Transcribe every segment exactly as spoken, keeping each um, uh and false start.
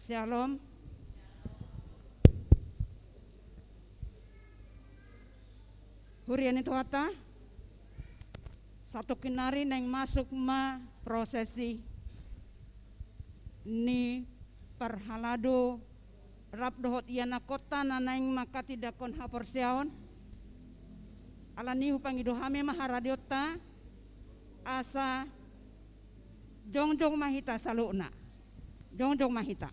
Syalom. Huria ni Tuhanta, satongkin nari naeng masuk ma prosesi ni parhalado rap dohot ianakhonta na naeng manghatindanghon haporseaon. Alani i hupangido hami ma haradeonta, asa jongjong ma hita saluhutna. Jongjong ma hita.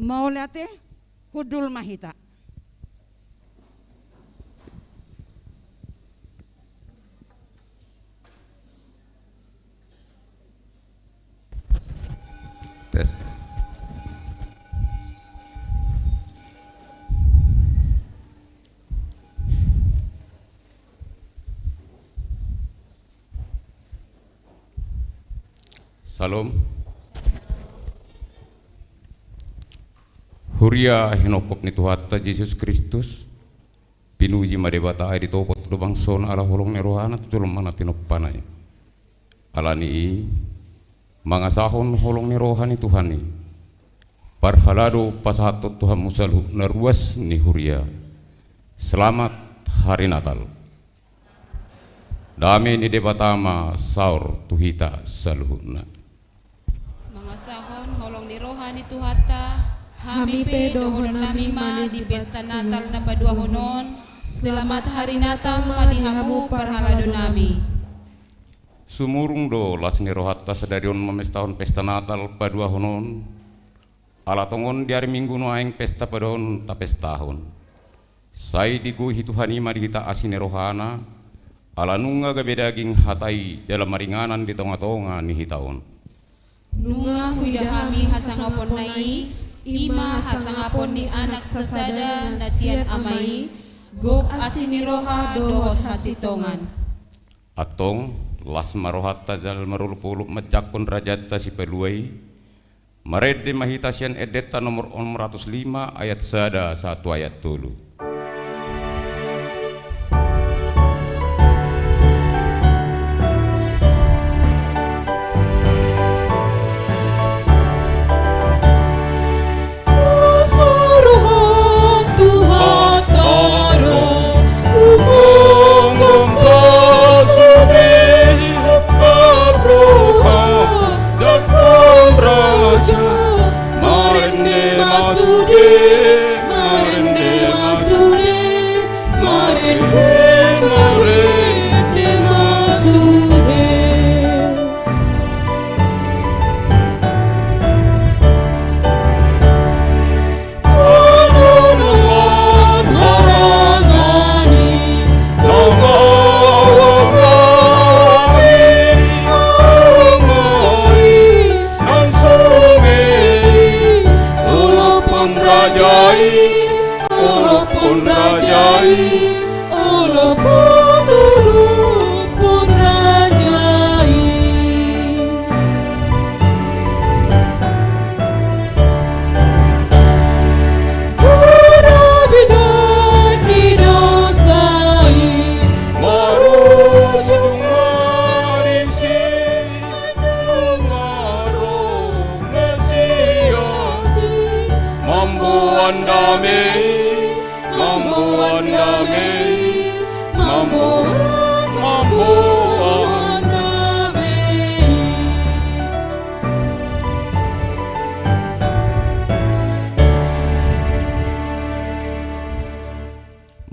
Mauliate, hundul ma hita. Tes. Syalom. Huria hinophop ni Tuhanta Jesus Kristus, pinuji ma Debata i, ditopot do bangsona ala holong ni rohana tu jolma na tinompana i. Alani i, mangasahon holong ni roha ni Tuhan i, parhalado pasahathon tu hamu saluhutna ruas ni huria. Selamat Hari Natal. Dame ni Debata ma saor tu hita saluhutna. Mangasahon holong ni roha ni Tuhanta, hami pe dohononnami ma di pesta Natal na paduahon on, Selamat Hari Natal ma di hamu parhaladonami. Sumurung do las ni rohanta sadari on mamestahon pesta Natal paduahon on, ala tongon di ari Minggu nuaeng pesta paduahon tapestahon. Sai digohi Tuhan i ma di hita asi ni rohana, ala nunga gabe daging hata i jala maringanan di tongatonga ni hita on. Nunga huida hami hasangaponna i, i ma hasangapon ni Anak sasada na sian Ama i, gok asi ni roha dohot hasintongan. Antong, las ma rohanta jala marolopolop manjangkon Rajanta Sipalua i. Marende ma hita sian Endenta nomor onom ratus lima, ayat sada sahat tu ayat tolu.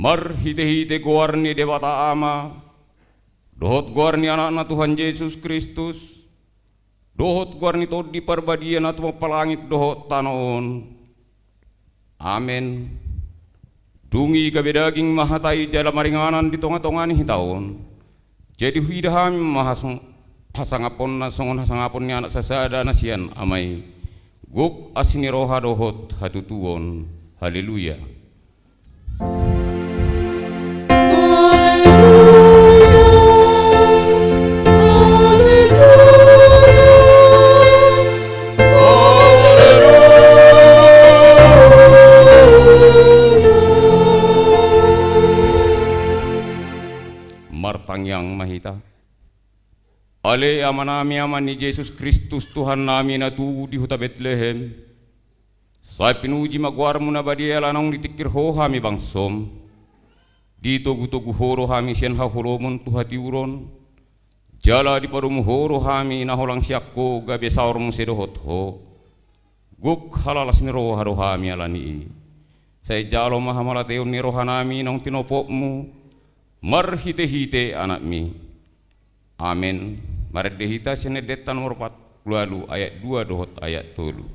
Marhite-hite goar ni Debata Ama, dohot goar ni Anakna Tuhan Jesus Kristus, dohot goar ni Tondi Parbadia na tumompa langit dohot tano on. Amen. Dung i gabe daging ma hata i jala maringanan di tonga-tonga ni hita on. Jadi huida hami ma hasang-, hasangaponna songon hasangapon ni anak sasada na sian Ama i. Gok asi ni roha dohot hatutuon. Haleluya. Martangiang ma hita. Ale Amanami, Ama ni Jesus Kristus, Tuhannami na tubu di huta Betlehem, sai pinuji ma goarmu na badia ala naung ditingkir ho hami bangsom. Ditogu-togu ho do hami sian haholomon tu hatiuron, jala dipadomu ho do hami na holang sian ho gabe saor muse dohot ho. Gok halalas ni roha do hami ala ni i. Sai jalo ma hamauliateon ni rohanami naung tinopotmu marhite-hite Anakmi. Amen. Marende hita sian Endenta nomor empat puluh walu ayat dua dohot ayat tolu.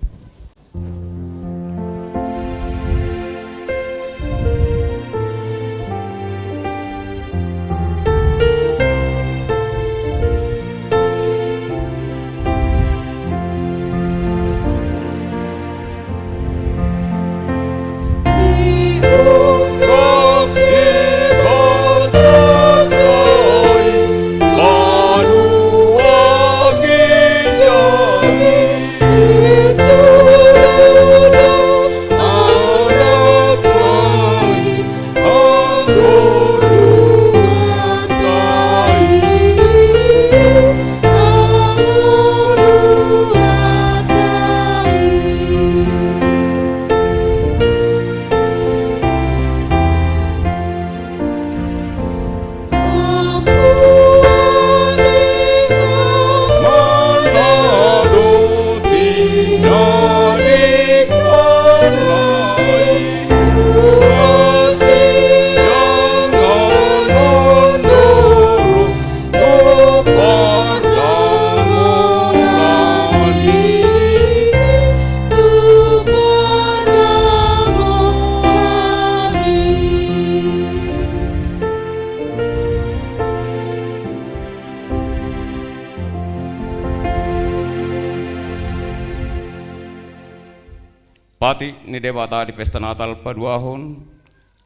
Patik ni Debata di pesta Natal paduahon,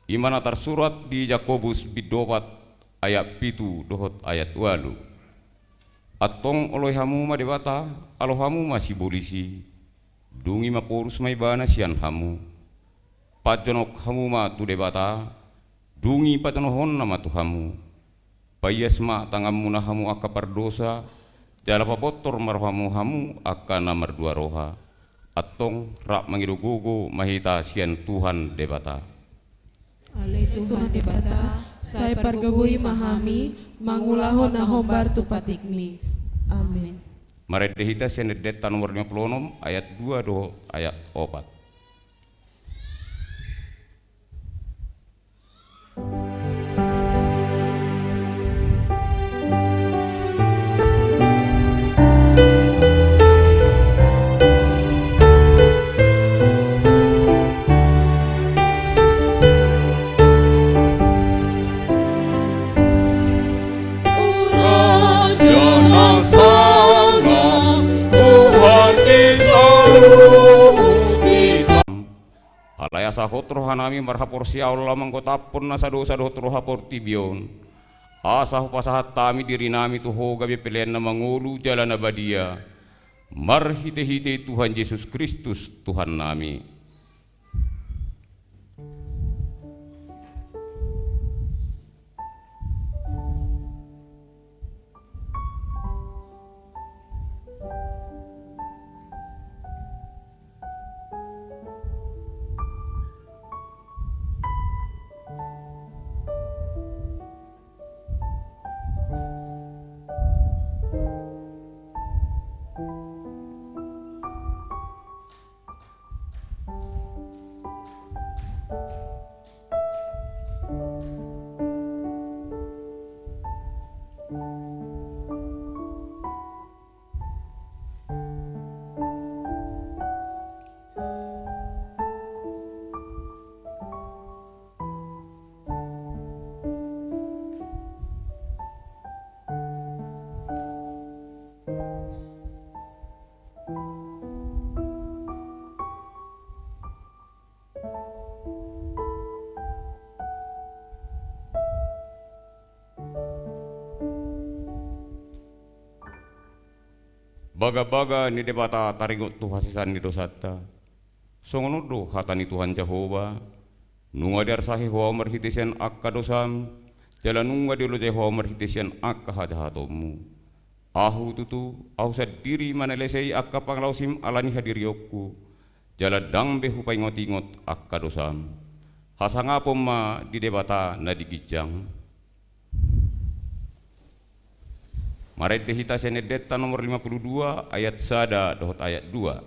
i ma na tarsurat di Jakobus bindu opat ayat pitu dohot ayat ualu. Antong oloi hamu ma Debata, alo hamu ma sibolis i, dung i mangkorus ma Ibana sian hamu. Panjonok hamu ma tu Debata, dung i pajanohonna ma tu hamu. Paias ma tanganmuna hamu angka pardosa, jala pabotor ma rohamu hamu angka na mardua roha. Antong rap mangido gogo ma hita sian Tuhan Debata. Ale Tuhan Debata, sai pargogoi ma hami mangulahon na hombar tu patikmi. Amen. Marende hita sian Endenta nomor lima puluh onom ayat dua dohot ayat opat. Alai asa hot rohanami marhaporseaon laho manggotaphon nasa dosa dohot roha portibi on. Asa hupasahat hami dirinami tu Ho gabe pelean na mangolu jala na badia, marhitehite Tuhan Jesus Kristus Tuhannami. Bagabaga ni Debata taringot tu hasesaan ni dosanta. Songon on do hata ni Tuhan Jahowa: Nunga diarsahi ho ahu marhite sian angka dosam, jala nunga dilojai ho ahu marhite sian angka hajahatonmu. Ahu tutu, ahu sandiri manalesei angka pangalaosim ala ni hadirionku, jala ndang be hupaingotingot angka dosam. Hasangapon ma di Debata na di ginjang. Marende hita sian endenta nomor lima puluh dua, ayat sada dohot ayat dua.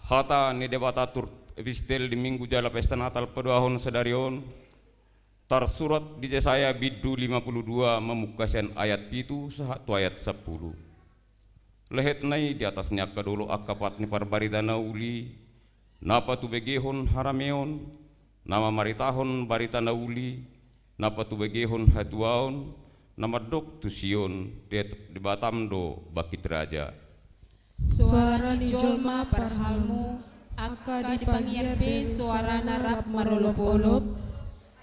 Hata ni Debata turpuk epistel di Minggu jala pesta Natal paduahon sadari on, tarsurat di Jesaya bindu lima puluh dua, mamungka sian ayat pitu sahat tu ayat sampulu. Lehetna i di atas ni angka dolok angka pat ni parbarita na uli, na patubegehon harameon, na mamaritahon barita na uli, na patubegehon hatuaon, na mandok tu Sion: Debatam do bangkit raja. Soara ni jolma parhalmu, angka dipangiar be soarana rap marolopolop,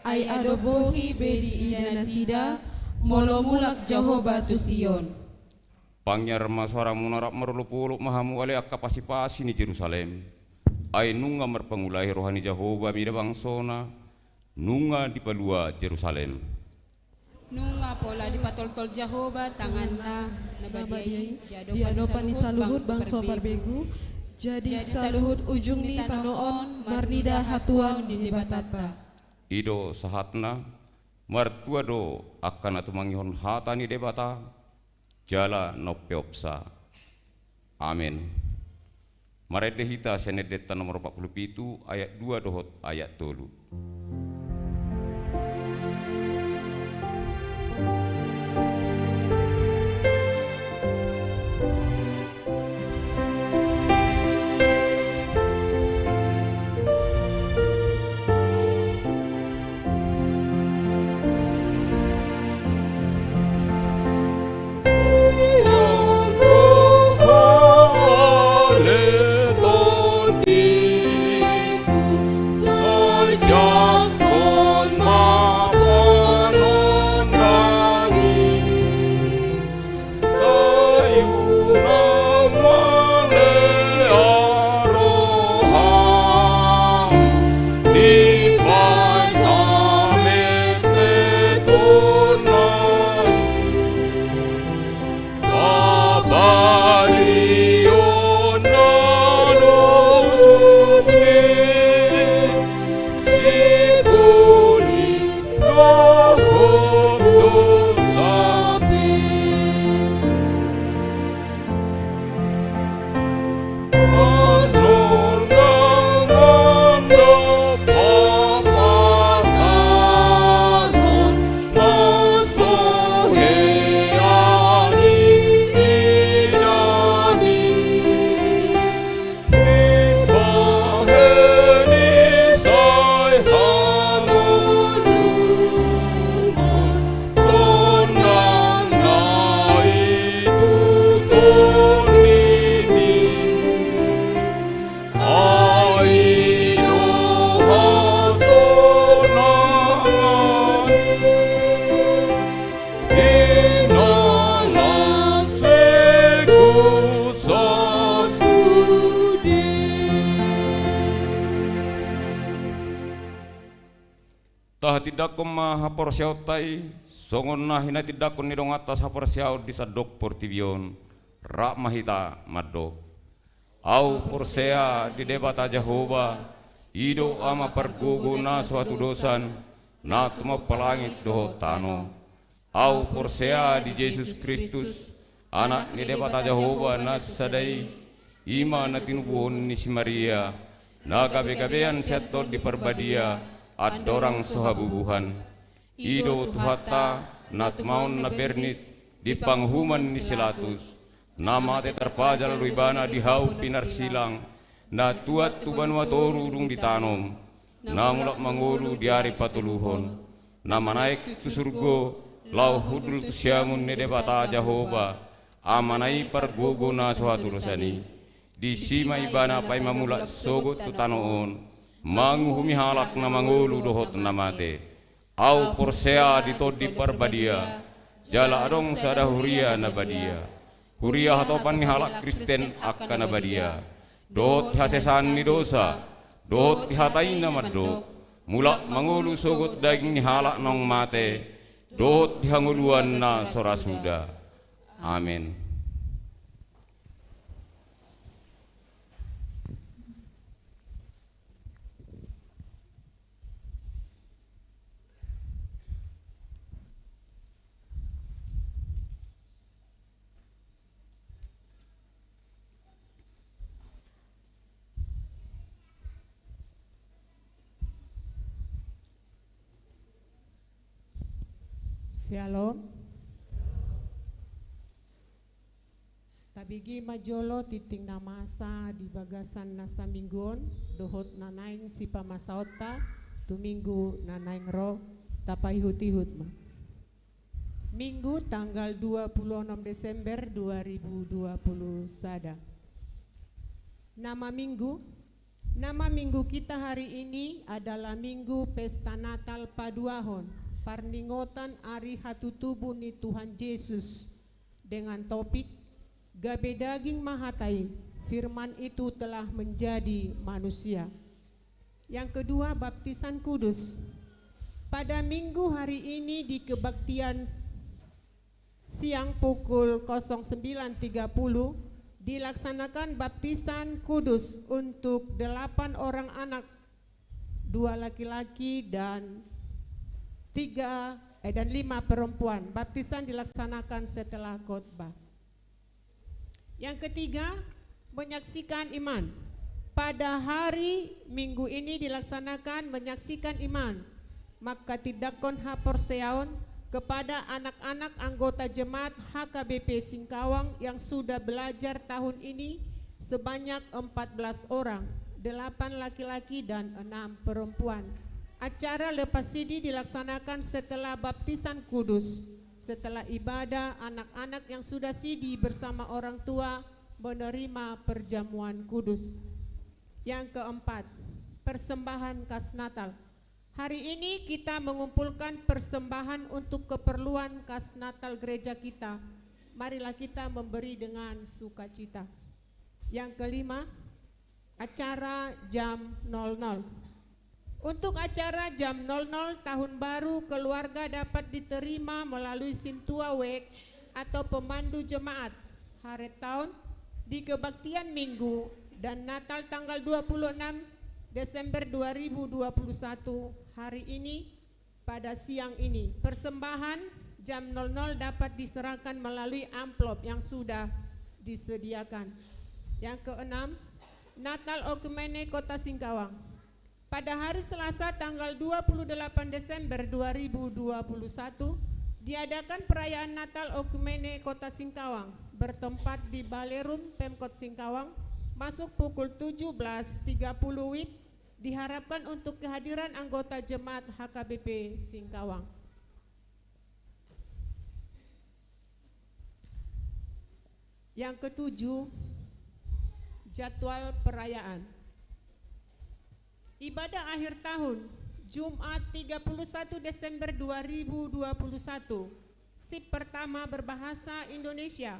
ai adong bohi be diida nasida, molo mulak Jahowa tu Sion. Pangiar ma soaramuna rap marolopolop ma hamu ale angka pasipasi ni Jerusalem. Ai nunga marpangulahi roha ni Jahowa mida bangsona, nunga dipalua Jerusalem. Nunga pola dipatoltol Jahowa tanganna na badia i di adopan ni saluhut bangso parbegu. Jadi saluhut ujung ni tano on marnida hatuaon di Debatanta. I do sahatna. Martua do angka na tumangihon hata ni Debata, jala na umpeopsa. Amen. Marende hita sian endenta nomor opat puluh pitu, ayat dua dohot ayat tolu. Tahatindangkon ma haporseaonta i, songon na hinatindangkon ni donganta saporseaon di sandok portibi on, rap ma hita mandok. Ahu porsea di Debata Jahowa, i do Ama pargogo na so hatudosan, na tumompa langit dohot tano. Ahu porsea di Jesus Kristus, Anak ni Debata Jahowa na sada i, i ma na tinubuhon ni si Maria, na gabegabean sian Tondi Parbadia, andorang so habubuhan. I do Tuhanta, na tumaon na bernit di panguhuman ni si Latus, na mate tarpajal do ibana di hau pinarsilang, na tuat tu banua toru dung ditanom, na mulak mangolu di ari patoluhon, na manaek tu surgo, laho hundul tu siamun ni Debata Jahowa, Amana i pargogo na so hatudosan i. Disi ma ibana paima mulak sogot tu tano on, manguhumi halak na mangolu dohot na mate. Ahu porsea di Tondi Parbadia, jala adong sada huria na badia. Huria hatopan ni halak Kristen angka na badia. Dohot di hasesaan ni dosa, dohot di hata i na mandok, mulak mangolu sogot daging ni halak naung mate, dohot di hangoluan na so ra suda. Amen. Syalom. Tabege ma jolo tingting na masa di bagasan na saminggu on, dohot na naeng sipamasaonta tu minggu na naeng ro, tapaihutihut ma. Minggu tanggal dua puluh enam Desember dua ribu dua puluh sada. Nama minggu, nama minggu kita hari ini adalah minggu pesta Natal paduahon, parningotan ari hatutubu ni Tuhan Jesus, dengan topik, Gabe daging ma hata i, Firman itu telah menjadi manusia. Yang kedua, baptisan kudus. Pada minggu hari ini di kebaktian s-, siang pukul kosong sembilan tiga puluh, dilaksanakan baptisan kudus untuk delapan orang anak, dua laki-laki dan tiga, eh, dan lima perempuan. Baptisan dilaksanakan setelah khotbah. Yang ketiga, menyaksikan iman. Pada hari Minggu ini dilaksanakan menyaksikan iman. Maka tindanghon haporseaon kepada anak-anak anggota jemaat H K B P Singkawang yang sudah belajar tahun ini sebanyak empat belas orang, delapan laki-laki dan enam perempuan. Acara lepas sidi dilaksanakan setelah baptisan kudus. Setelah ibadah, anak-anak yang sudah sidi bersama orang tua menerima perjamuan kudus. Yang keempat, persembahan khas Natal. Hari ini kita mengumpulkan persembahan untuk keperluan khas Natal gereja kita. Marilah kita memberi dengan sukacita. Yang kelima, acara jam nol nol. Untuk acara jam nol nol tahun baru, keluarga dapat diterima melalui sintua wake atau pemandu jemaat. Hari tahun di kebaktian Minggu dan Natal tanggal dua puluh enam Desember dua ribu dua puluh satu, hari ini, pada siang ini. Persembahan jam nol nol dapat diserahkan melalui amplop yang sudah disediakan. Yang keenam, Natal Oikumene Kota Singkawang. Pada hari Selasa tanggal dua puluh delapan Desember dua ribu dua puluh satu, diadakan perayaan Natal Oikumene Kota Singkawang, bertempat di Balerum Pemkot Singkawang, masuk pukul tujuh belas tiga puluh wib, diharapkan untuk kehadiran anggota jemaat H K B P Singkawang. Yang ketujuh, jadwal perayaan. Ibadah akhir tahun, Jumat tiga puluh satu Desember dua ribu dua puluh satu. Sip pertama berbahasa Indonesia,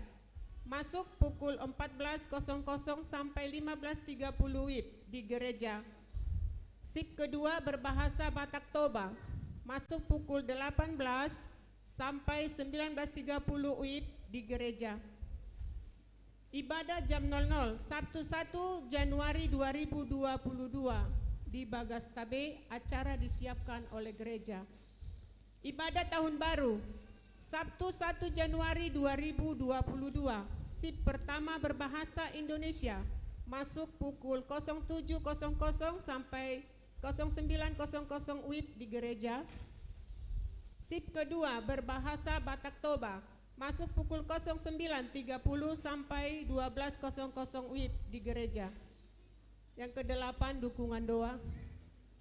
masuk pukul empat belas kosong kosong sampai lima belas tiga puluh wib di gereja. Sip kedua berbahasa Batak Toba, masuk pukul delapan belas sampai sembilan belas tiga puluh WIB di gereja. Ibadah jam nol nol, Sabtu satu Januari dua ribu dua puluh dua, di Bagastabe, acara disiapkan oleh gereja. Ibadah tahun baru, Sabtu satu Januari dua ribu dua puluh dua, sip pertama berbahasa Indonesia, masuk pukul kosong tujuh kosong kosong sampai kosong sembilan kosong kosong WIB di gereja. Sip kedua berbahasa Batak Toba, masuk pukul kosong sembilan tiga puluh sampai dua belas kosong kosong WIB di gereja. Yang kedelapan, dukungan doa.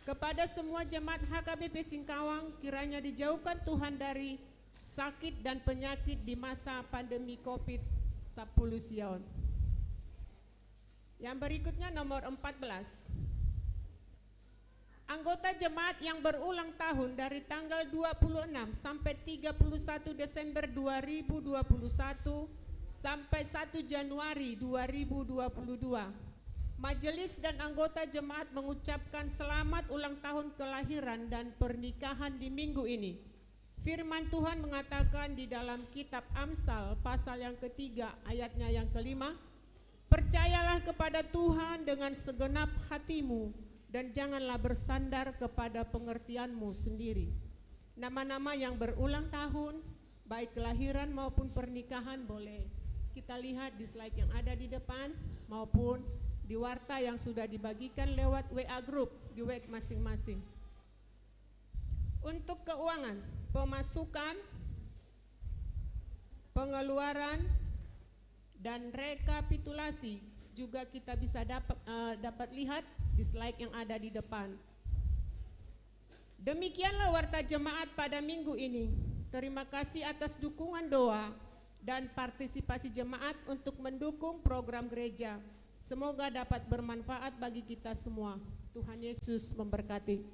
Kepada semua jemaat H K B P Singkawang, kiranya dijauhkan Tuhan dari sakit dan penyakit di masa pandemi covid sepuluh sia on. Yang berikutnya, nomor empat belas. Anggota jemaat yang berulang tahun dari tanggal dua puluh enam sampai tiga puluh satu Desember dua ribu dua puluh satu sampai satu Januari dua ribu dua puluh dua. Majelis dan anggota jemaat mengucapkan selamat ulang tahun kelahiran dan pernikahan di minggu ini. Firman Tuhan mengatakan di dalam kitab Amsal, pasal yang ketiga, ayatnya yang kelima, "Percayalah kepada Tuhan dengan segenap hatimu, dan janganlah bersandar kepada pengertianmu sendiri." Nama-nama yang berulang tahun, baik kelahiran maupun pernikahan, boleh kita lihat di slide yang ada di depan maupun di warta yang sudah dibagikan lewat W A group di W A masing-masing. Untuk keuangan, pemasukan, pengeluaran, dan rekapitulasi juga kita bisa dapat, eh, dapat lihat di slide yang ada di depan. Demikianlah warta jemaat pada minggu ini. Terima kasih atas dukungan doa dan partisipasi jemaat untuk mendukung program gereja. Semoga dapat bermanfaat bagi kita semua. Tuhan Yesus memberkati.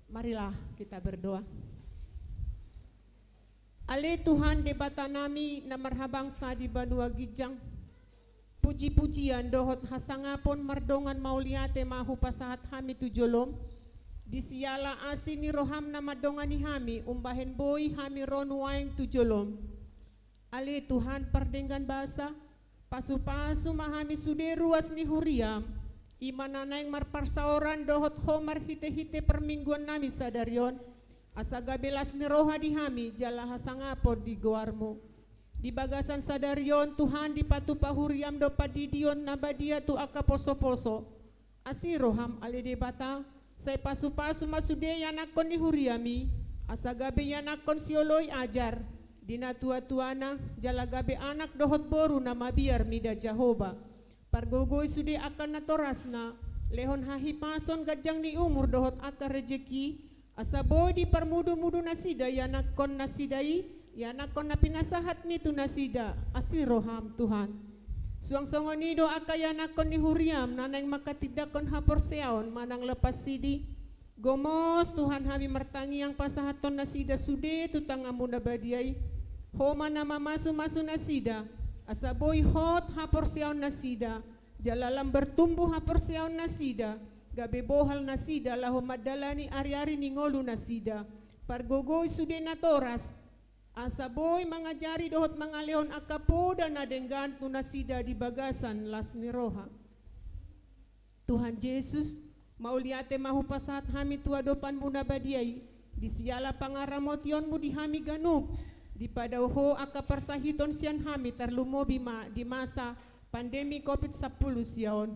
Marilah kita berdoa. Ale Tuhan Debata nami na marhabangsa di banua ginjang, puji-pujian dohot hasangapon mardongan mauliate ma hupasahat hami tu jolom, di siala asi ni roham na mandongani hami umbahen boi hami ro nuaeng tu jolom. Ale Tuhan pardenggan basa, pasu-pasu ma hami sude ruas ni huriam, i ma na naeng marparsaoran dohot Ho marhite-hite parmingguan nami sadari on, asa gabe las ni roha di hami jala hasangapon di goarmu. Di bagasan sadari on Tuhan dipatupa huriam do pandidion na badia tu angka poso-poso. Asi roham ale Debata, sai pasu-pasu ma sude ianakhon ni huriam i, asa gabe ianakhon sioloi ajar di natua-tuana, jala gabe anak dohot boru na mabiar mida Jahowa. Pargogoi sude angka natorasna, lehon hahipason ganjang ni umur dohot angka rejeki, asa boi diparmudu-mudu nasida ianakhon nasida i, ianakhon na pinasahatmi tu nasida, asi roham Tuhan. Suang songon i do angka ianakhon ni huriam na naeng manghatindanghon haporseaon manang lepas sidi. Gomos Tuhan hami martangiang pasahathon nasida sude tu tanganmu na badia i. Ho ma na mamasu-masu nasida, asa boi hot haporseaon nasida, jala lam bertumbuh haporseaon nasida, gabe bohal nasida laho mandalani ari-ari ni ngolu nasida. Pargogoi sude natoras, asa boi mangajari dohot mangalehon angka poda na denggan tu nasida di bagasan las ni roha. Tuhan Jesus, mauliate ma hupasahat hami tu adopanmu na badia i, di siala pangaramotionmu di hami ganup, dipadao ho angka parsahiton sian hami tarlumobi ma di masa pandemi covid sampulu sia on.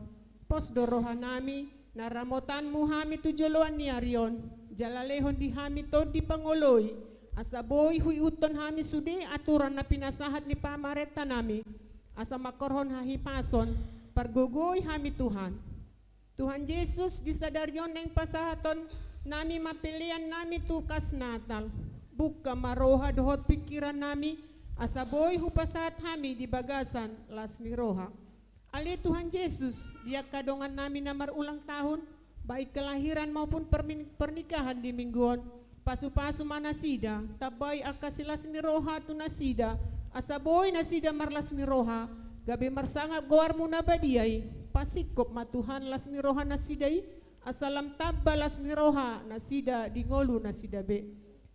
Pos do rohanami, na ramotanmu hami tu joloan ni ari on, jala lehon di hami tondi pangoloi, asa boi huihuthon hami sude aturan na pinasahat ni pamarentanami, asa mangkorhon hahipason, pargogoi hami Tuhan. Tuhan Jesus, di sadari on naeng pasahaton nami ma pelean nami tu kas Natal. Bungka ma roha dohot pingkiran nami, asa boi hupasahat hami di bagasan las ni roha. Ale Tuhan Jesus, di angka dongan nami na marulang tahun, baik kelahiran maupun permin-, pernikahan di minggu on, pasu-pasu ma nasida, tambai angka silas ni roha tu nasida, asa boi nasida marlas ni roha, gabe marsangap goarmu na badia i. Pasingkop ma Tuhan las ni roha nasida i, asa lam tamba las ni roha nasida di ngolu nasida be.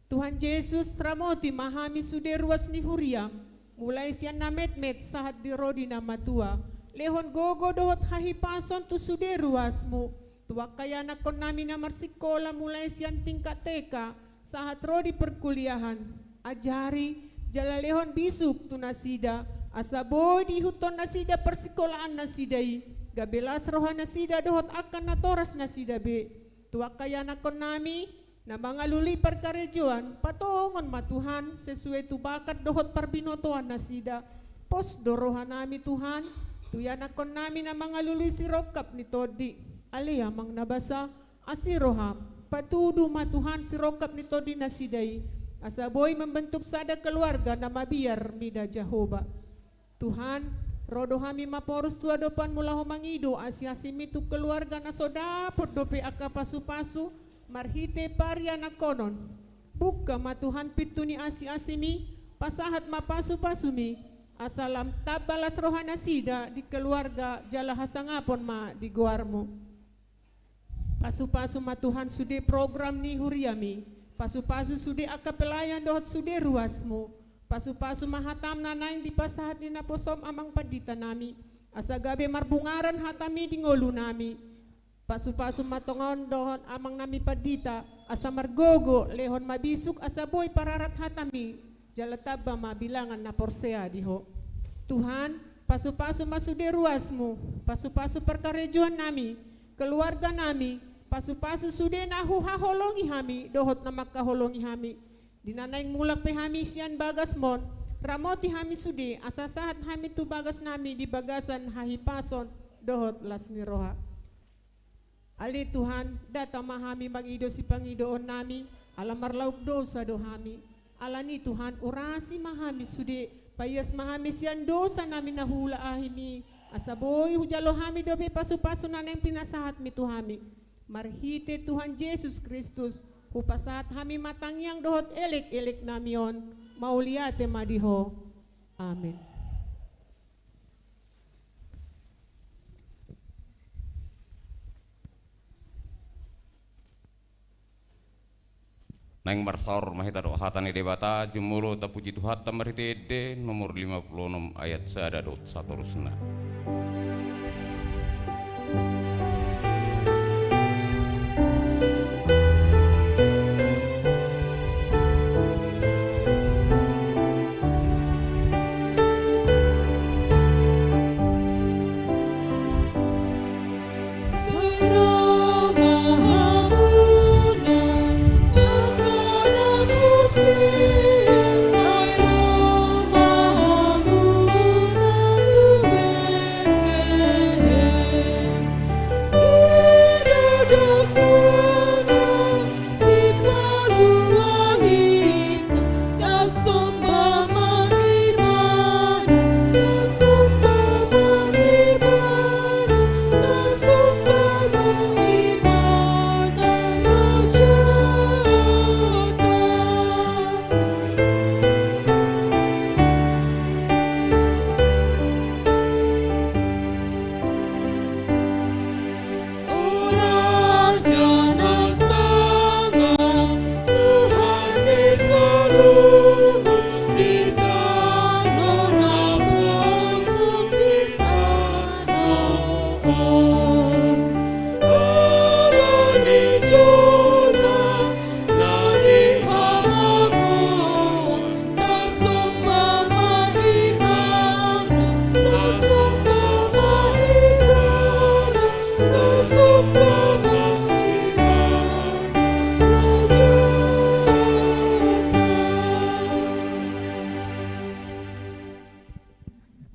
Tuhan Jesus, ramoti ma hami sude ruas ni huriam, mulai sian na metmet sahat di ro di na matua. Lehon gogo dohot hahipason tu sude ruasmu, tu angka ianakkonnami na marsikola mulai sian tingkat T K sahat ro di perkuliahan. Ajari, jala lehon bisuk tu nasida, asa boi diihuthon nasida parsikolaan nasida i, gabe las roha nasida dohot angka natoras nasida be. Tu angka ianakkonnami na mangalului parkarejoan, patongon ma Tuhan sesuai tu bakat dohot parbinotoan nasida. Pos do rohanami Tuhan, tu ianakkonnami na mangalului sirongkap ni tondi. Ale Amang na basa, asi roham, patudu ma Tuhan sirongkap ni tondi nasida i, asa boi mambentuk sada keluarga na mabiar mida Jahowa. Tuhan, ro do hami maporus tu adopanmu laho mangido asiasimi tu keluarga na so dapot dope angka pasupasu marhite parianakkonon. Bungka ma Tuhan pintu ni asiasimi, pasahat ma pasupasumi, asa lam tamba las roha nasida di keluarga jala hasangapon ma di goarmu. Pasupasu ma Tuhan sude program ni huriami. Pasupasu sude angka pelayan dohot sude ruasmu. Pasupasu ma hatam na naeng dipasahat ni naposom amang panditanami, asa gabe marbungaran hatami di ngolunami. Pasupasu ma tongon dohot amangnami pandita, asa margogo, lehon ma bisuk asa boi pararat hatami. Jala tamba ma bilangan na porsea di Ho. Tuhan, pasupasu ma sude ruasmu, pasupasu parkarejoannami, keluarganami, pasupasu sude na huhaholongi hami dohot na mangkaholongi hami. Di na naeng mulak pe hami sian bagasmon, ramoti hami sude asa sahat hami tu bagasnami di bagasan hahipason dohot las ni roha. Ale Tuhan, data ma hami mangido sipangidoonnami, ala marlauk dosa do hami. Alani Tuhan, urasi ma hami sude, paias ma hami sian dosanami na huula ahimi, asa boi hujalo hami dope pasupasu na naeng pinasahatmi tu hami. Marhite Tuhan Jesus Kristus, hupasahat hami ma tangiang dohot elekeleknami on, mauliate ma di Ho. Amen. Naeng marsaor ma hita dohot hata ni Debata, jumolo tapuji Tuhanta marhite ende, nomor lima puluh enam ayat sada dohot satorusna.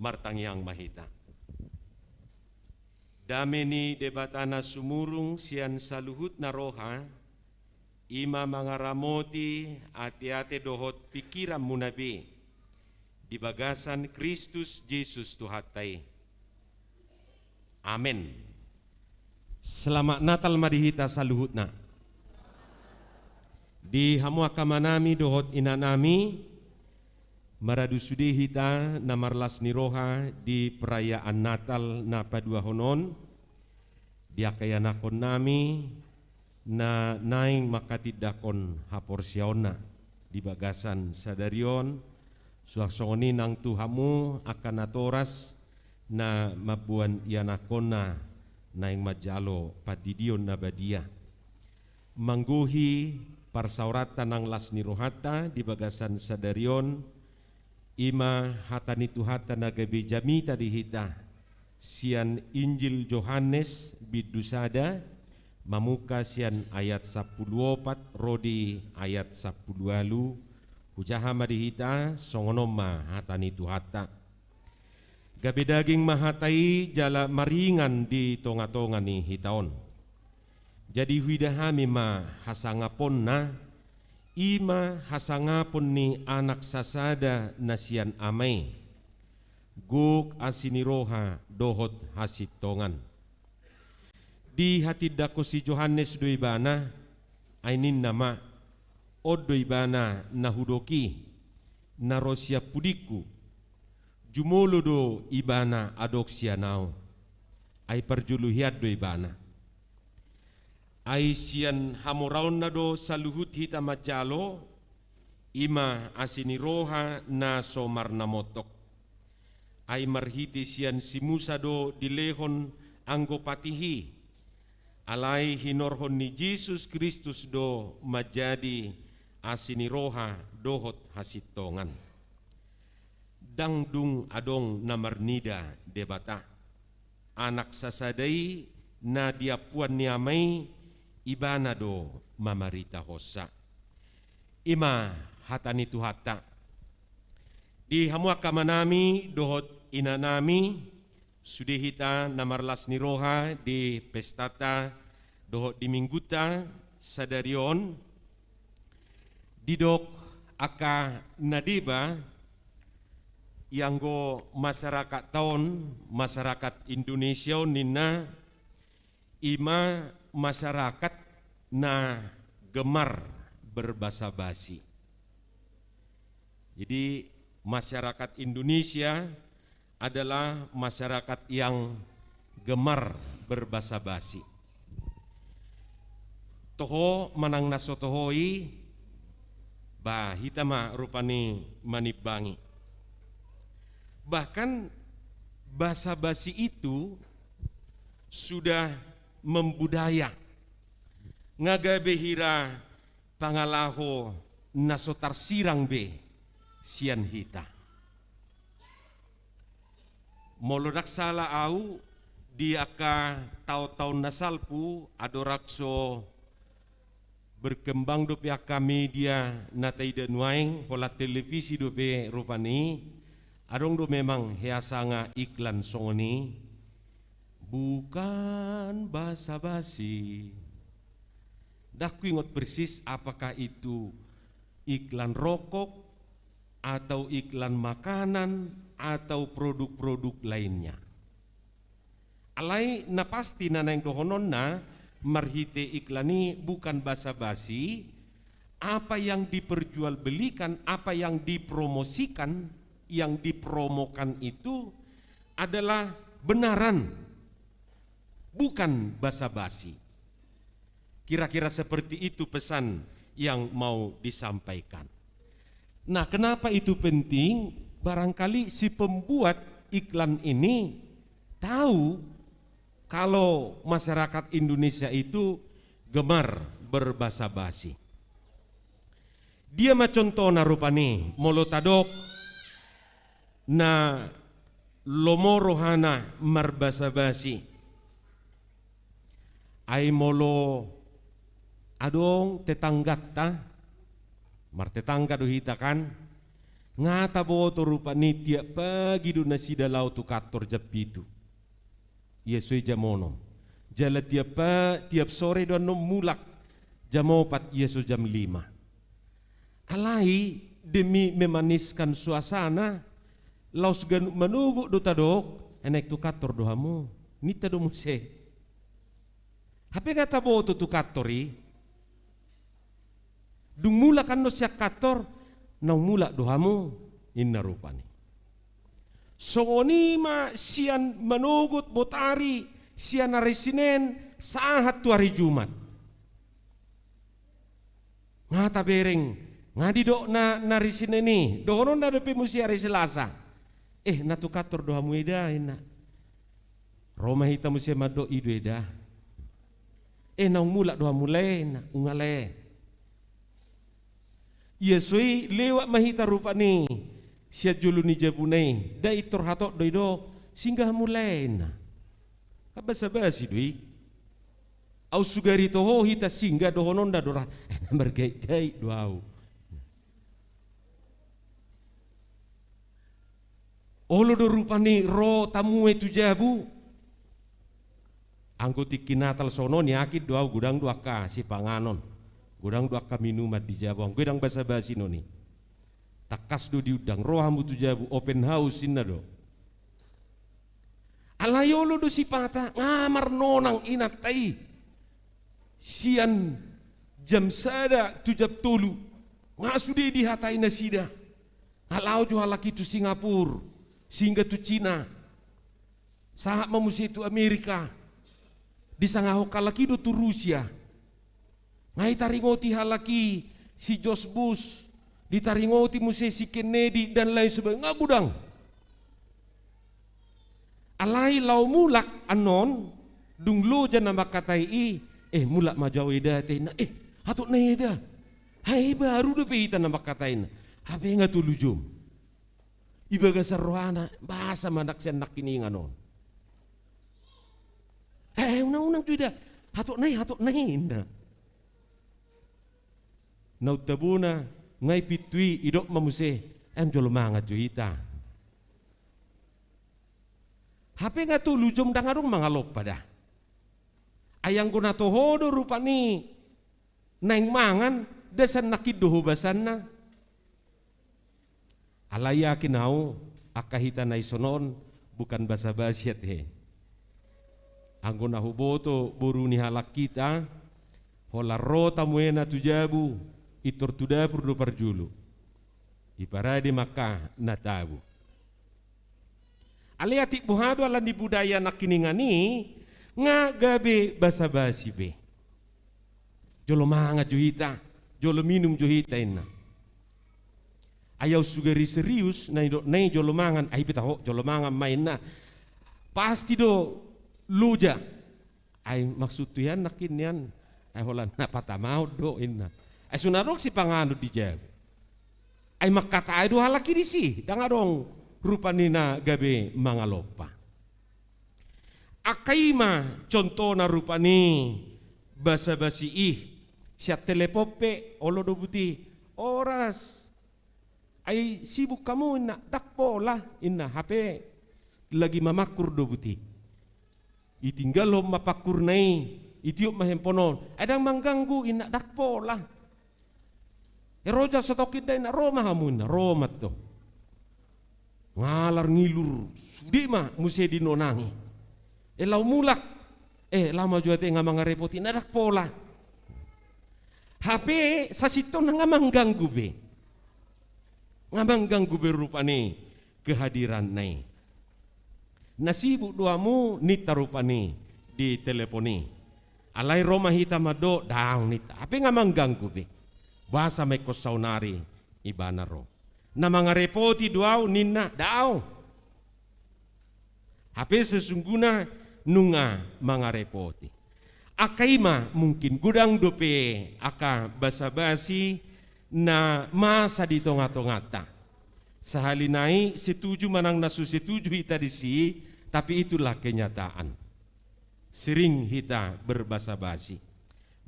Martangiang ma hita. Dame ni Debata na sumurung sian saluhutna roha, i ma mangaramoti ateate dohot pingkiranmuna be di bagasan Kristus Jesus Tuhanta i. Amen. Selamat Natal ma di hita saluhutna. Di hamu angka amanami dohot inanami, maradu sude hita na marlas ni roha di perayaan Natal na paduahon on. di angka ianakkonnami na naeng mangkatindangkon haporseaonna di bagasan sadari on, suang songon i nang tu hamu angka natoras na mamboan ianakkonna naeng manjalo pandidion na badia. Manggohi parsaoranta nang las ni rohanta di bagasan sadari on, i ma hata ni Tuhanta na gabe jamita di hita, sian Injil Johannes bindu sada, mamungka sian ayat sampulu opat ro di ayat sampulu ualu, hujaha ma di hita, songon on ma hata ni Tuhanta. Gabe daging ma hata i jala maringan di tonga-tonga ni hita on. Jadi huida hami ma hasangaponna, i ma hasangapon ni Anak sasada na sian Ama i, gok asi ni roha dohot hasintongan. Dihatindangkon si Johannes do Ibana, ai ninna ma, on do Ibana na hudok i, na ro sian pudingku. Jumolo do Ibana adong sian ahu, ai parjolo hian do Ibana. Ai sian hamoraonna do saluhut hita manjalo, i ma asi ni roha na so marnamontok. Ai marhite sian si Musa do dilehon anggo patih i, alai hinorhon ni Jesus Kristus do manjadi asi ni roha dohot hasintongan. Ndang dung adong na marnida Debata. Anak sasada i na di ampuan ni Ama i, Ibana do mamaritahonsa. I ma hata ni Tuhanta. Di hamu angka amanami dohot inanami, sude hita na marlas ni roha di pestanta dohot di minggunta sadari on, didok angka na deba, ianggo masyarakatta on, masyarakat Indonesia on ninna, i ma masyarakat na gemar berbasa-basi. Jadi, masyarakat Indonesia adalah masyarakat yang gemar berbasa-basi. Toho manang na so toho i, ba, hita ma rupani manimbangi. Bahkan basa-basi itu sudah membudaya, nga gabe hira pangalaho na so tarsirang be sian hita. Molo ndang sala au, di angka taon-taon na salpu, andorang so berkembang dope angka media na taida nuaeng, holan televisi dope rupani, adong do memang hea sanga iklan songon i, bukan basa-basi. Ndang huingot persis apakah itu iklan rokok, atau iklan makanan, atau produk-produk lainnya. Alai na pasti na naeng dohononna marhite iklan i bukan basa-basi, apa yang diperjualbelikan, apa yang dipromosikan, yang dipromokan itu adalah benaran, bukan basa-basi. Kira-kira seperti itu pesan yang mau disampaikan. Nah, kenapa itu penting? Barangkali si pembuat iklan ini tahu kalau masyarakat Indonesia itu gemar berbasa-basi. Dia ma contohna rupani, molo tadok na lomo rohana marbasa-basi. Ai molo adong tetangganta, martetangga do hita kan, nga taboto rupani tiap pagi do nasida laho tu kantor jam pitu. Ia so i jam onom. Jala tiap pa, tiap sore do annon mulak jam opat, ia so jam lima. Alai demi memaniskan suasana, laos ganup manogot do tadok, "Eh, naeng tu kantor do hamu?" Ninta do muse. Hape nga taboto tu kantor i. Dung mulak annon sian kantor, "Naung mulak do hamu?" ninna rupani. Songon i ma sian manogot botari sian ari Sinen sahat tu ari Jumat. Nga tabereng, nga didok na, na ari Sinen i, dohononna dope muse ari Selasa. Eh, na tu kantor do hamu eda, ninna. Ro ma hita muse mandok i do eda. Eh, naung mulak do hamu lae, ninna, nunga lae. Ia so i lewat ma hita rupani sian jolo ni jabuna i, nda intor hatop do i do, singgah hamu lae, ninna. Kan basa-basi do i. Au sugari toho hita singgah dohononna do ra, eh, na margait-gait do au. Olo do rupani ro tamue tu jabu. Anggo tingki Natal sonon yakin do au godang do angka sipanganon, godang do angka minuman di jabu, anggo ndang basa-basi non i. Tangkas do diundang, ro hamu tu jabu, open house ninna do. Alai olo do sipata, nga marnonang inanta i. Sian jam sada tu jam tolu, nga sude dihatai nasida. Nga laho jo halak i tu Singapura, singgah tu Cina. Sahat ma muse tu Amerika. Disangahon halak i do tu Rusia. Nga ditaringoti halak i si George Bush, ditaringoti muse si Kennedy dan lain sebagainya, nga godang. Alai laho mulak annon, dung loja na mangkatai i, eh, mulak ma jo au eda ate, ninna, eh, hatop nai eda. Ai baru dope hita na mangkatai, ninna. Hape nga tolu jom. Di bagasan rohana, boasa ma nang sian nangkiningan on. Eh, unang, unang jo eda. Hatop nai, hatop nai, ninna. Naung tabona, nga i pintu i, didok ma muse, em jolo mangan jo hita. Hape nga tolu jom ndang adong mangalompa da. Ai anggo na toho do rupani naeng mangan, nda sian nangkin do hobasanna. Alai yakin au, angka hita na dison on, bukan basa-basi ate. Anggo na huboto boru ni halak hita, holan ro tamuena tu jabu, intor tu dapur do parjolo. Diparade ma angka na tabo. Alai atik boha do ala ni budaya nangkiningan i, nga gabe basa-basi be. Jolo mangan jo hita, jolo minum jo hita, ninna. Ai au sugari serius, na didok nai jolo mangan, ai pe taho, jolo mangan ma, ninna. Pasti do loja. Ai maksudhu hian nangkin nian, ai holan na patamaon do, ninna. Ai so na adong sipanganon di jabu. Ai mangkatai do halak i disi, ndang adong rupani na gabe mangalompa. Angka i ma contohna rupani basa-basi i, sian telepon pe, olo do buti, horas. Ai sibuk hamu, ninna, ndang pola, ninna, hape lagi mamangkur do buti. Ditinggalhon ma pangkurna i, ditiop ma handphone on. Ai ndang mangganggu, ninna, ndang pola. Eh, ro jo au satongkin da, ninna, ro ma hamu, ninna, ro ma antong. Ngalar ngilur, sude ma muse dinonangi. Eh, laho mulak. Eh, laho ma jo ate, nga mangarepoti, ninna, ndang pola. Hape sasintongna nga mangganggu be. Nga mangganggu be rupani kehadiranna i. Na sibuk do hamu, ninta rupani di telepon i. Alai ro ma hita mandok, daong, ninta. Hape nga mangganggu be. Boasa ma ingkon saonari ibana ro. Na mangarepoti do au, ninna, daong. Hape sesungguhna nunga mangarepoti. Angka i ma mungkin godang dope angka basa-basi na masa di tonga-tonganta. Sahali nai setuju manang na so setuju hita disi, tapi itulah kenyataan. Sering hita berbasa-basi.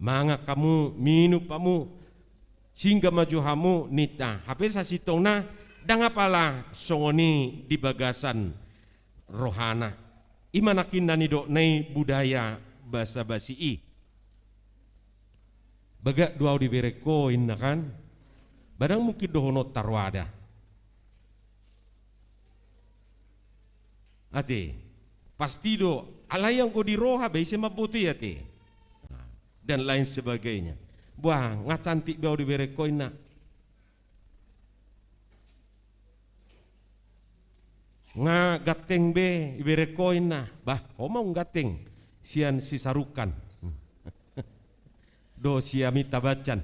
Mangan hamu, minum hamu, singgah ma jo hamu, ninta. Hape sasintongna ndang apala songon i di bagasan rohana. I ma nangkin na nidokna i budaya basa-basi i. Bagak do au dibereng ho, ninna kan. Ba ndang mungkin dohononta roha da. Ate, pasti do, alai anggo di roha be ise mamboto i ate. Dan lain sebagainya. Bah, nga cantik be au dibereng ho, ninna. Nga ganteng be dibereng ho, ninna. Bah, ho ma ung ganteng. sian si Shahrukh Khan dohot si Amitabh Bachchan.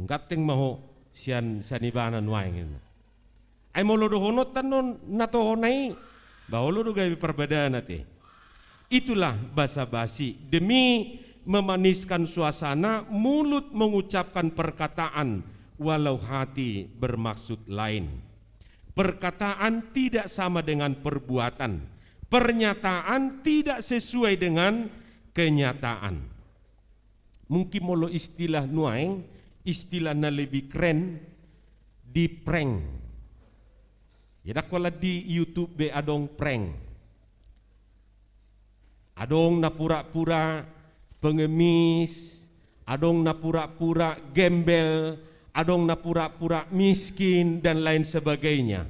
Ganteng ma ho sian, sian ibana nuaeng. Ai molo dohononta annon na tohona i, ba olo do gabe parbadaan ate. Itulah basa-basi demi memaniskan suasana, mulut mengucapkan perkataan walau hati bermaksud lain. Perkataan tidak sama dengan perbuatan. Pernyataan tidak sesuai dengan kenyataan. Mungkin molo istilah nuaeng, istilah na lebih keren, di-prank. Ia ndang holan di YouTube be adong prank. Adong na pura-pura pengemis, adong na pura-pura gembel, adong na pura-pura miskin, dan lain sebagainya.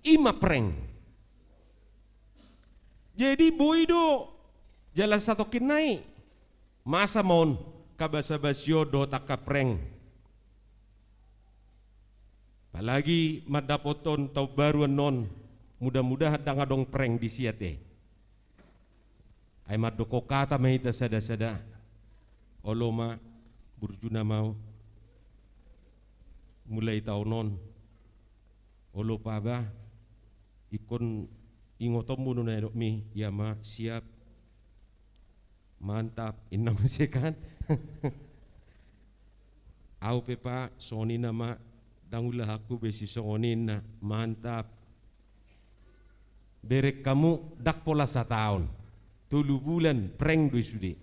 I ma prank. Jadi boi do jala satongkin nai. Masa ma on angka basa-basi on dohot angka prank. Apalagi mandapothon taon baru annon, mudah-mudahan ndang adong prank disi ate. Ai mandokkon hata ma hita sada-sada. Olo ma, burju nama au. Mulai taon on. Olo paba, ingkon ingotonmu do na nidokmi, ia ma, siap. Mantap, inna muse kan. Au pe pa, songon i nama, ndang ulahanku be sisongon i inna, mantap. Bereng hamu, ndang pola sataon. Tolu bulan, prank do i sude.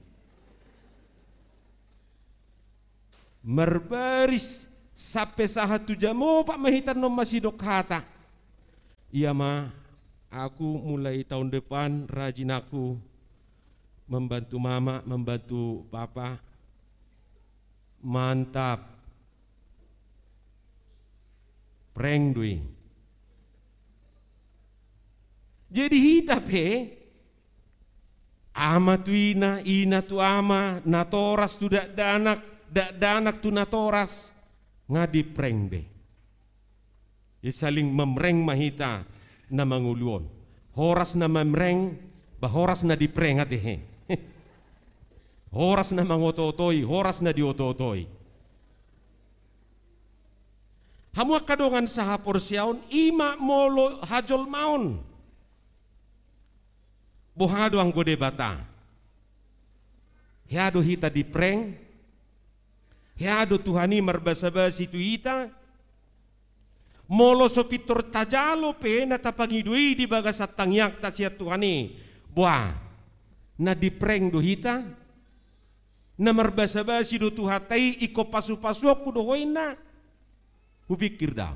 Marbaris sampe sahat tu jam opat ma hita annon masidok hata. Ia ma, aku mulai tahun depan rajin aku membantu mama, membantu papa. Mantap. Prank do i. Jadi hita pe, ama tu ina, ina tu ama, natoras tu dakdanak, dakdanak tu natoras, nga di-prank be. Jadi saling memrank ma hita na mangolu on. Horas na memrank, ba horas na di-prank ate he. Horas na mangoto-otoi, horas na dioto-otoi. Hamu angka dongan sahaporseaon, i ma molo hajolmaon. Boha do anggo Debata? Hea do hita di-prank? Hea do Tuhan i marbasa-basi tu hita? Molo so pintor tajalo pe na tapangido i di bagasan tangiangta sian Tuhan i, boha, na di-prank do hita? Na marbasa-basi do Tuhanta i, ingkon pasu-pasuonku do ho inna? Hupikir da.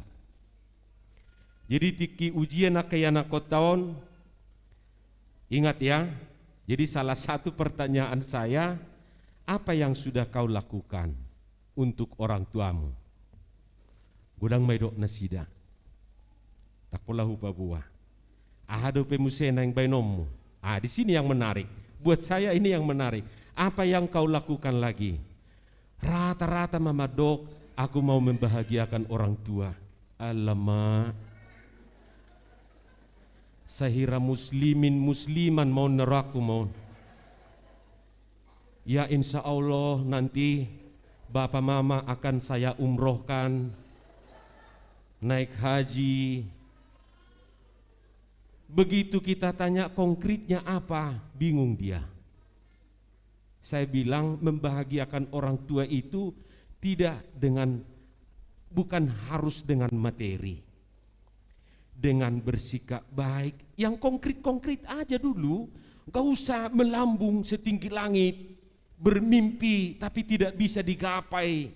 Jadi tingki ujian angka ianakhonta on, ingat ya, jadi salah satu pertanyaan saya, apa yang sudah kau lakukan untuk orang tuamu? Godang ma didok nasida. Ndang pola hupaboa. Aha dope muse naeng baenonmu? Ah, di sini yang menarik. Buat saya ini yang menarik. Apa yang kau lakukan lagi? Rata-rata ma mandok, aku mau membahagiakan orang tua. Alamak. Sahira muslimin musliman ma on na rohangku ma on. Ya, insya Allah nanti bapa mama akan saya umrohkan, naik haji. Begitu kita tanya konkretnya apa, bingung dia. Saya bilang membahagiakan orang tua itu tidak dengan, bukan harus dengan materi. Dengan bersikap baik, yang konkret-konkret aja dulu, nggak usah melambung setinggi langit, bermimpi tapi tidak bisa digapai.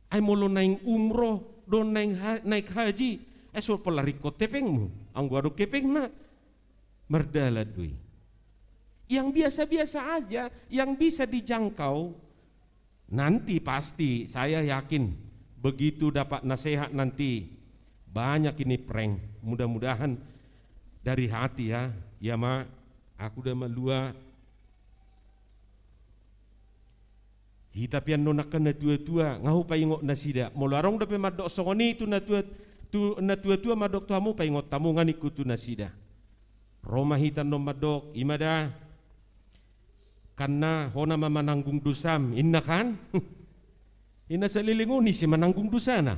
Ai molo naeng umroh, do naeng ha-, naik haji, ai so pola ringkot hepengmu, anggo adong hepengna, mardalan do i. Yang biasa-biasa aja, yang bisa dijangkau, nanti pasti, saya yakin, begitu dapat nasihat nanti, banyak ini prank, mudah-mudahan dari hati ya, ya ma, aku da malua. Hita pe annon angka na tua-tua, nga hupaingot nasida. Molo adong dope mandok songon i tu na tua, Tu na tua-tua mandok tu hamu, paingot hamu nga ningku tu nasida. Ro ma hita annon mandok, i ma da. Kan na ho nama mananggung dosam, inna kan? Inna saleleng on ise mananggung dosana.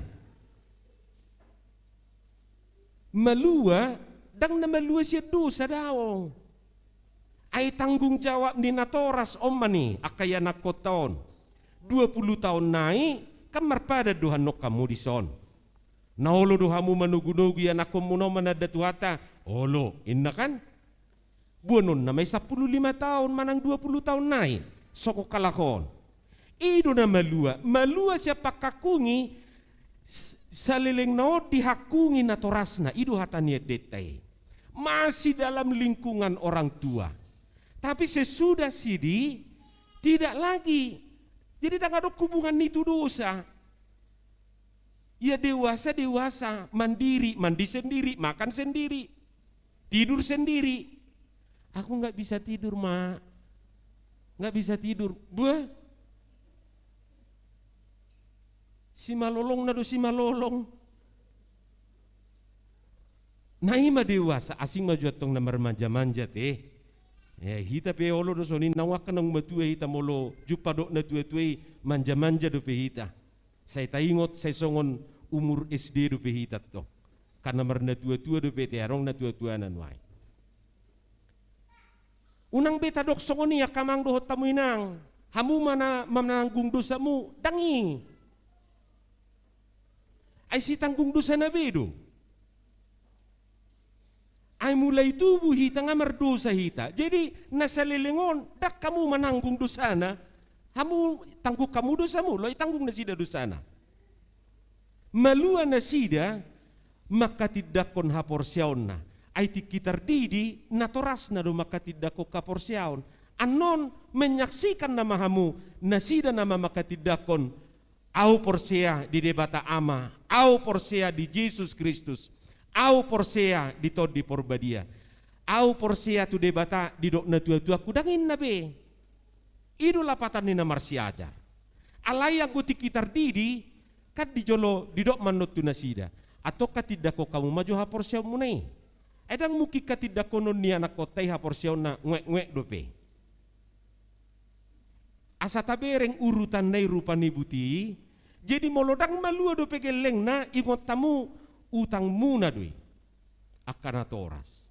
Malua, ndang na malua sian dosa daong. Ai tanggung jawab ni natoras on ma ni angka ianakkonta on. Dua pulu taon nai, kan marpadan do annon hamu dison. Na olo do hamu manogu-nogu ianakkonmuna on mananda Tuhanta? Olo, inna kan? Boanonna ma i sampulu lima taon manang dua pulu taon nai, songon halak on. I do na malua, malua sian panghangkungi, s-, saleleng na on dihangkungi natorasna, i do hata ni endenta i. Masih dalam lingkungan orang tua. Tapi sesudah sidi, tidak lagi. Jadi ndang adong hubungan ni tu dosa. Ia dewasa, dewasa, mandiri, mandi sendiri, makan sendiri, tidur sendiri. Aku nggak bisa tidur, Mak. Nggak bisa tidur. Buah. Simalolong na do simalolong. Na i ma dewasa, asing ma jo antong na marmanja-manja te. Eh, hita pe olo do songon i, naung angka naung matua hita, molo jumpa dohot na tua-tua i, manja-manja dope hita. Sai taingot, sai songon umur S D dope hita antong. Kan na marnatua-tua dope te, adong na tua-tuana nuaeng. Unang be tadok songon i angka amang dohot hamu inang, hamu mana mananggung dosamu, ndang i. Ai sitanggung dosana be do. Ai mulai tubu hita nga mardosa hita. Jadi na saleleng on, ndang hamu mananggung dosana. Hamu tanggung hamu dosamu, lo i tanggung nasida dosana. Malua nasida mangkatindangkon haporseaonna. Ai tingki tardidi, natorasna do mangkatindangkon haporseaon. Annon menyaksikan nama hamu, nasida nama mangkatindangkon, au porsea di Debata Ama, au porsea di Jesus Kristus, au porsea di Tondi Porbadia, au porsea tu Debata didok na tua-tuangku, ndang inna be. I do lapatan ni na marsiajar. Alai anggo tingki tardidi, kan di jolo didok ma annon tu nasida. Antong katindangkon hamu ma jo haporseaonmuna i. Ai ndang mungkin katindangkonon ni anakkonta i haporseaonna nguek-nguek dope. Asa tabereng urutanna i rupa ni buti, jadi molo ndang malua dope gellengna, ingot hamu utangmuna do i. Angka natoras.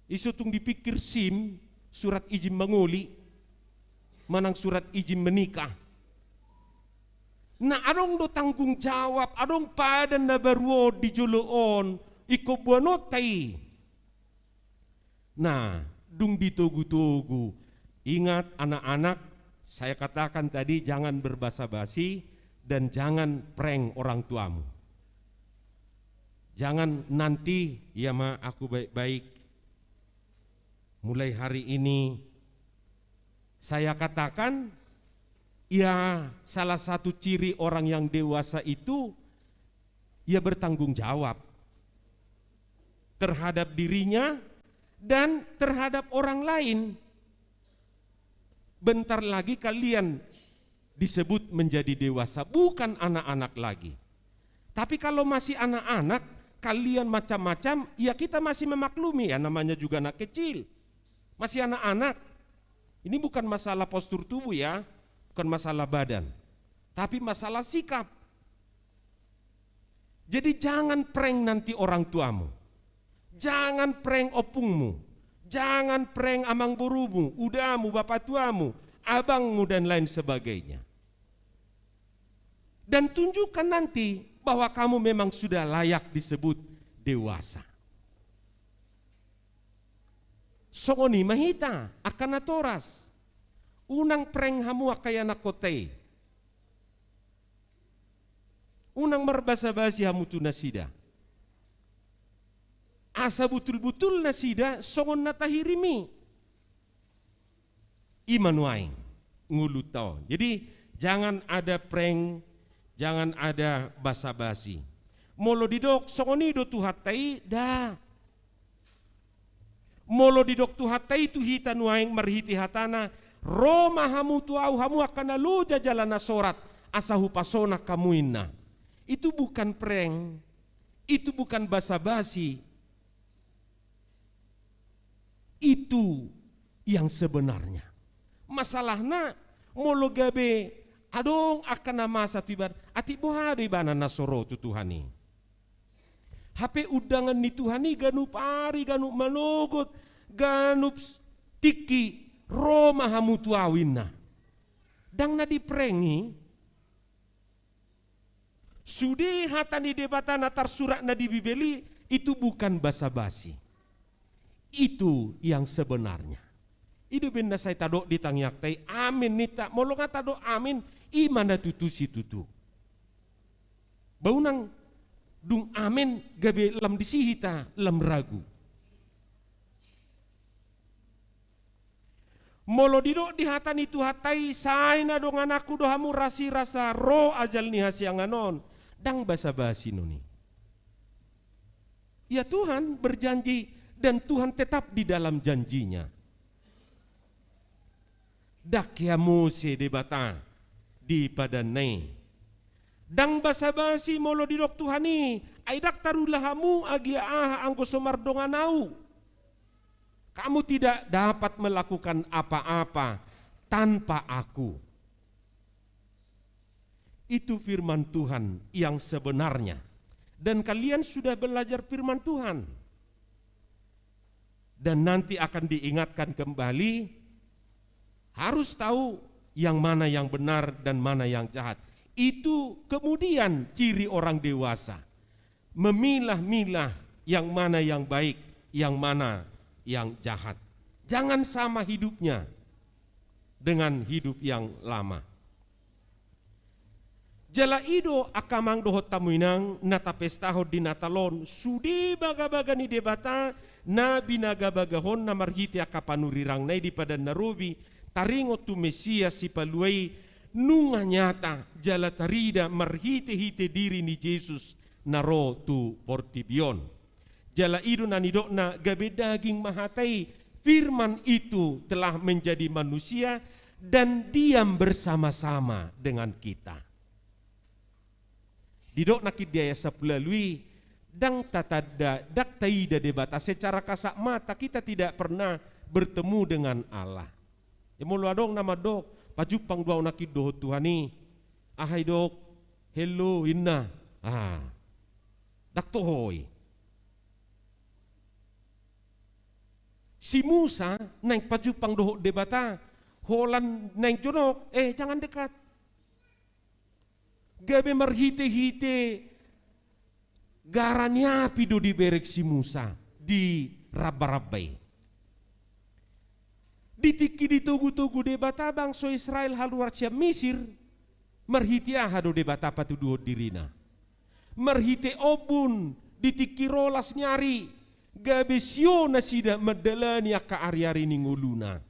I so tung dipingkir sim, surat izin mangoli, manang surat izin menikah. Na adong do tanggung jawab, adong padan na baru on di jolo on, ingkon boanonta i. Nah, dung ditogu-togu, ingat anak-anak, saya katakan tadi, jangan berbasa-basi dan jangan prank orang tuamu. Jangan nanti, "Ya, Ma, aku baik-baik." Mulai hari ini, saya katakan, ya, salah satu ciri orang yang dewasa itu, ia bertanggung jawab terhadap dirinya dan terhadap orang lain. Bentar lagi kalian disebut menjadi dewasa, bukan anak-anak lagi. Tapi kalau masih anak-anak, kalian macam-macam, ya kita masih memaklumi, ya namanya juga anak kecil. Masih anak-anak. Ini bukan masalah postur tubuh ya, bukan masalah badan. Tapi masalah sikap. Jadi jangan prank nanti orang tuamu. Jangan prank ompungmu. Jangan prank amang borumu, udamu, bapatuamu, abangmu, dan lain sebagainya. Dan tunjukkan nanti bahwa kamu memang sudah layak disebut dewasa. Songon i ma hita, angka natoras. Unang prank hamu angka ianakkonta i. Unang marbasa-basi hamu tu nasida. Asa butul-butul nasida songon na tahirim i. I ma nuaeng ngolunta on. Jadi, jangan ada prank, jangan ada basa-basi. Molo didok songon i do Tuhanta i, da. Molo didok Tuhanta i tu hita nuaeng marhite hatana, "Ro ma hamu tu Ahu, hamu angka na loja jala na sorat, asa hupasonang hamu," inna. Itu bukan prank, itu bukan basa-basi, itu yang sebenarnya. Masalahna, molo gabe adong angka na masa tu ibana, atik boha do ibana na so ro tu Tuhan i. Hape undangan ni Tuhan i ganup ari, ganup manogot, ganup tingki, ro ma hamu tu ahu, ninna. Ndang na di prank i. Sude hata ni Debata na tarsurat na di Bibel i, itu bukan basa-basi. Itu yang sebenarnya. I do umbahen na sai tadok di tangiangta i, amin ninta, molo nga tadok amin, i ma na tutu situtu. Ba unang dung amin gabe lam disi hita, lam ragu. Molo didok di hata ni Tuhanta i, sai na dongananku do hamu rasirasa ro ajal ni hasiangan on, ndang basa-basi non i. Ya, Tuhan berjanji dan Tuhan tetap di dalam janjinya. Ndang hea muse Debata di padanna i. Ndang basa-basi molo didok Tuhan i, ai ndang tarula hamu agia aha anggo so mardongan ahu. Kamu tidak dapat melakukan apa-apa tanpa aku. Itu firman Tuhan yang sebenarnya. Dan kalian sudah belajar firman Tuhan. Dan nanti akan diingatkan kembali, harus tahu yang mana yang benar dan mana yang jahat. Itu kemudian ciri orang dewasa. Memilah-milah yang mana yang baik, yang mana yang jahat. Jangan sama hidupnya dengan hidup yang lama. Jala i do angka amang dohot hamu inang na tapestahon di Natal on, sude bagabaga ni Debata na binagabagahonna marhite angka panurirangna i di Padan na Robi, taringot tu Mesias Sipalua i, nunga nyata jala tarida marhitehite diri ni Jesus na ro tu portibi on. Jala i do na nidokna, gabe daging ma hata i, firman itu telah menjadi manusia dan diam bersama-sama dengan kita. Didok nangkin di ayat sampulu ualu i, ndang tatanda, ndang taida Debata secara kasat mata, kita tidak pernah bertemu dengan Allah. Ia molo adong na mandok, pajumpang do ahu nangkin dohot Tuhan i, aha didok, hello, ninna. Ah. Ndang toho i. Si Musa naeng pajumpang dohot Debata, holan naeng jonok, eh, jangan dekat. Gabe marhitehite gara ni api do dibereng si Musa di rambaramba i. Di tingki ditogutogu Debata bangso Israel haluar sian Misir, marhite aha do Debata patuduhon dirina? Marhite ombun, di tingki ro las ni ari, gabe sio nasida mandalani angka ariari ni ngoluna.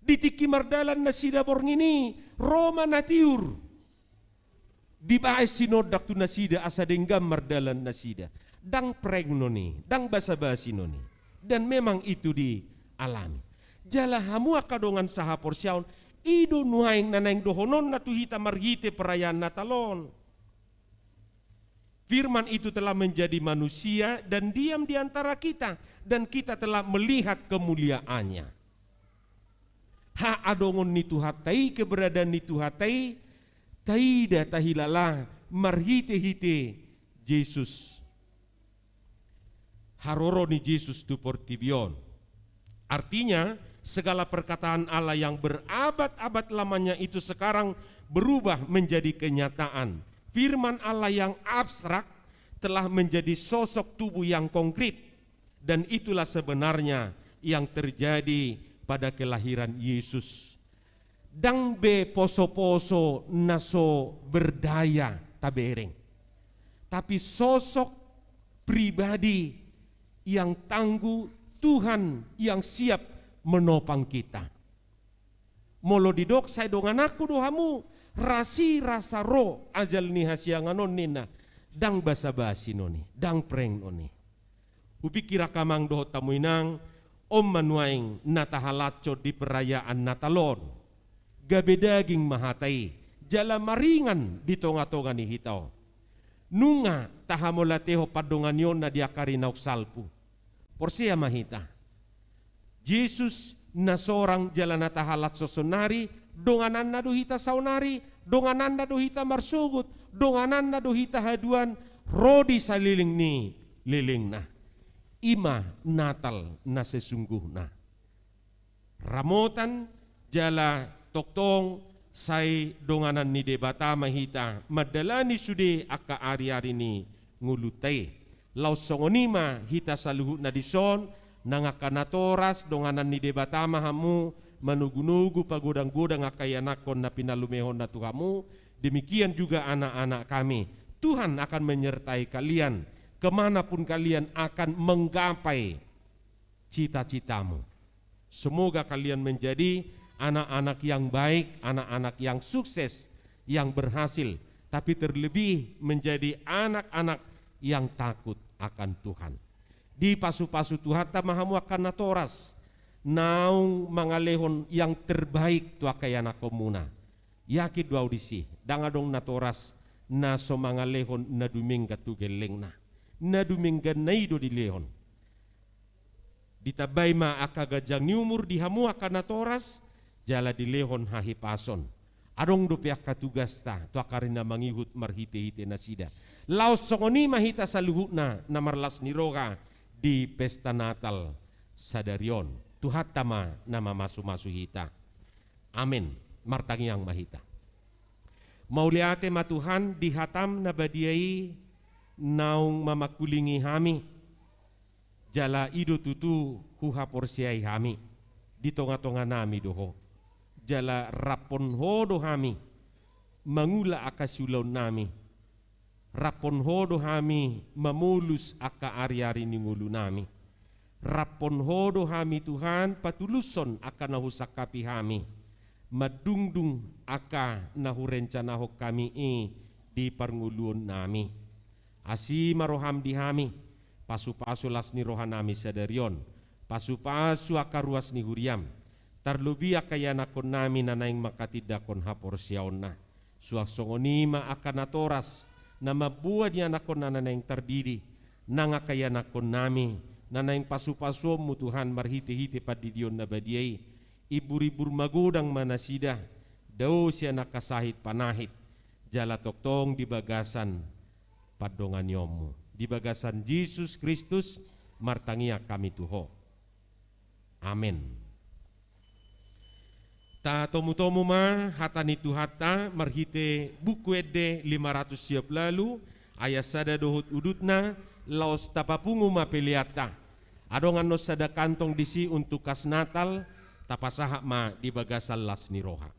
Di tingki mardalan nasida borngin i, ro ma na tiur. Dibaen sinondang tu nasida asa denggan mardalan nasida. Ndang prank non i, ndang basa-basi non i. Dan memang itu dialami. Jala hamu angka dongan sahaporseaon, i do nuaeng na naeng dohononna tu hita marhite perayaan Natal on. Firman itu telah menjadi manusia dan diam di antara kita, dan kita telah melihat kemuliaannya. Haadongon ni Tuhanta i, keberadaan ni Tuhanta i, taida, tahilala marhitehite Jesus. Haroro ni Jesus tu portibi on. Artinya, segala perkataan Allah yang berabad-abad lamanya itu sekarang berubah menjadi kenyataan. Firman Allah yang abstrak telah menjadi sosok tubuh yang konkret. Dan itulah sebenarnya yang terjadi pada kelahiran Yesus. Ndang be posoposo na so berdaya tabereng, tapi sosok pribadi yang tangguh, Tuhan yang siap menopang kita. Molo didok sai dongananku do hamu, rasirasa ro ajal ni hasiangan on ninna, ndang basa-basi non i, ndang prank non i. Hupikir angka amang dohot hamu inang, on ma nuaeng na tahalashon di perayaan Natal on. Gabe daging ma hata i, jala maringan di tongatonga ni hita on. Nunga tahamauliatehon pandonganionna di angka ari naung salpu. Porsea ma hita. Jesus na sorang jala na tahalashon saonari, dongananna do hita saonari, dongananna do hita marsogot, dongananna do hita haduan, ro di saleleng ni lelengna. I ma Natal na sesungguhna. Ramotan jala tongtong sai donganan ni Debata ma hita mandalani sude angka ari-ari ni ngolunta i. Laos songon i ma hita saluhutna dison, nang angka natoras, donganan ni Debata ma hamu, manogu-nogu, pagodang-godang angka ianakhon na pinalumehonna tu hamu, demikian juga anak-anak kami. Tuhan akan menyertai kalian kemanapun kalian akan menggapai cita-citamu. Semoga kalian menjadi anak-anak yang baik, anak-anak yang sukses, yang berhasil, tapi terlebih menjadi anak-anak yang takut akan Tuhan. Dipasu-pasu Tuhanta ma hamu angka natoras, naung mangalehon yang terbaik tu angka ianakhonmuna. Yakin do ahu disi, ndang adong natoras na so mangalehon na dumenggan tu gellengna. Na dumengganna i do dilehon. Ditambai ma angka ganjang ni umur di hamu angka natoras, jala dilehon hahipason. Adong dope angka tugasta tu angka ari na mangihut marhite-hite nasida. Laos songon i ma hita saluhutna na marlas ni roha di pesta Natal sadari on. Tuhanta ma na mamasu-masu hita. Amen. Martangiang ma hita. Mauliate ma Tuhan di hataM na badia i naung mamangkulingi hami. Jala i do tutu huhaporseai hami, di tonga-tonganami do Ho. Jala raphon Ho do hami mangula angka siulaonnami. Raphon Ho do hami mamolus angka ari-ari ni ngolunami. Raphon Ho do hami Tuhan patulushon angka na husangkapi hami. Mandungdung angka na hurencanahon hami i di parngoluonnami. Asi ma rohaM di hami, pasu-pasu las ni rohanami sadari on, pasu-pasu angka ruas ni huriaM, tarlobi angka ianakhonnami na naeng mangkatindangkon haporseaonna. Suang songon i ma angka natoras na mamboan ianakhonna na naeng tardidi, nang angka ianakhonnami na naeng pasu-pasuonMu Tuhan marhite-hite pandidion na badia i, ibur-ibur magodang ma nasida, dao sian angka sahit panahit, jala tongtong di bagasan pandonganionMu. Di bagasan Jesus Kristus martangiang hami tu Ho. Amen. Tatomu-tomu ma hata ni Tuhanta marhite Buku Ende lima ratus sia ualu, ayat sada dohot udutna, laos tapapungu ma peleanta. Adong annon sada kantong disi untuk kas Natal, tapasahat ma di bagasan las ni roha.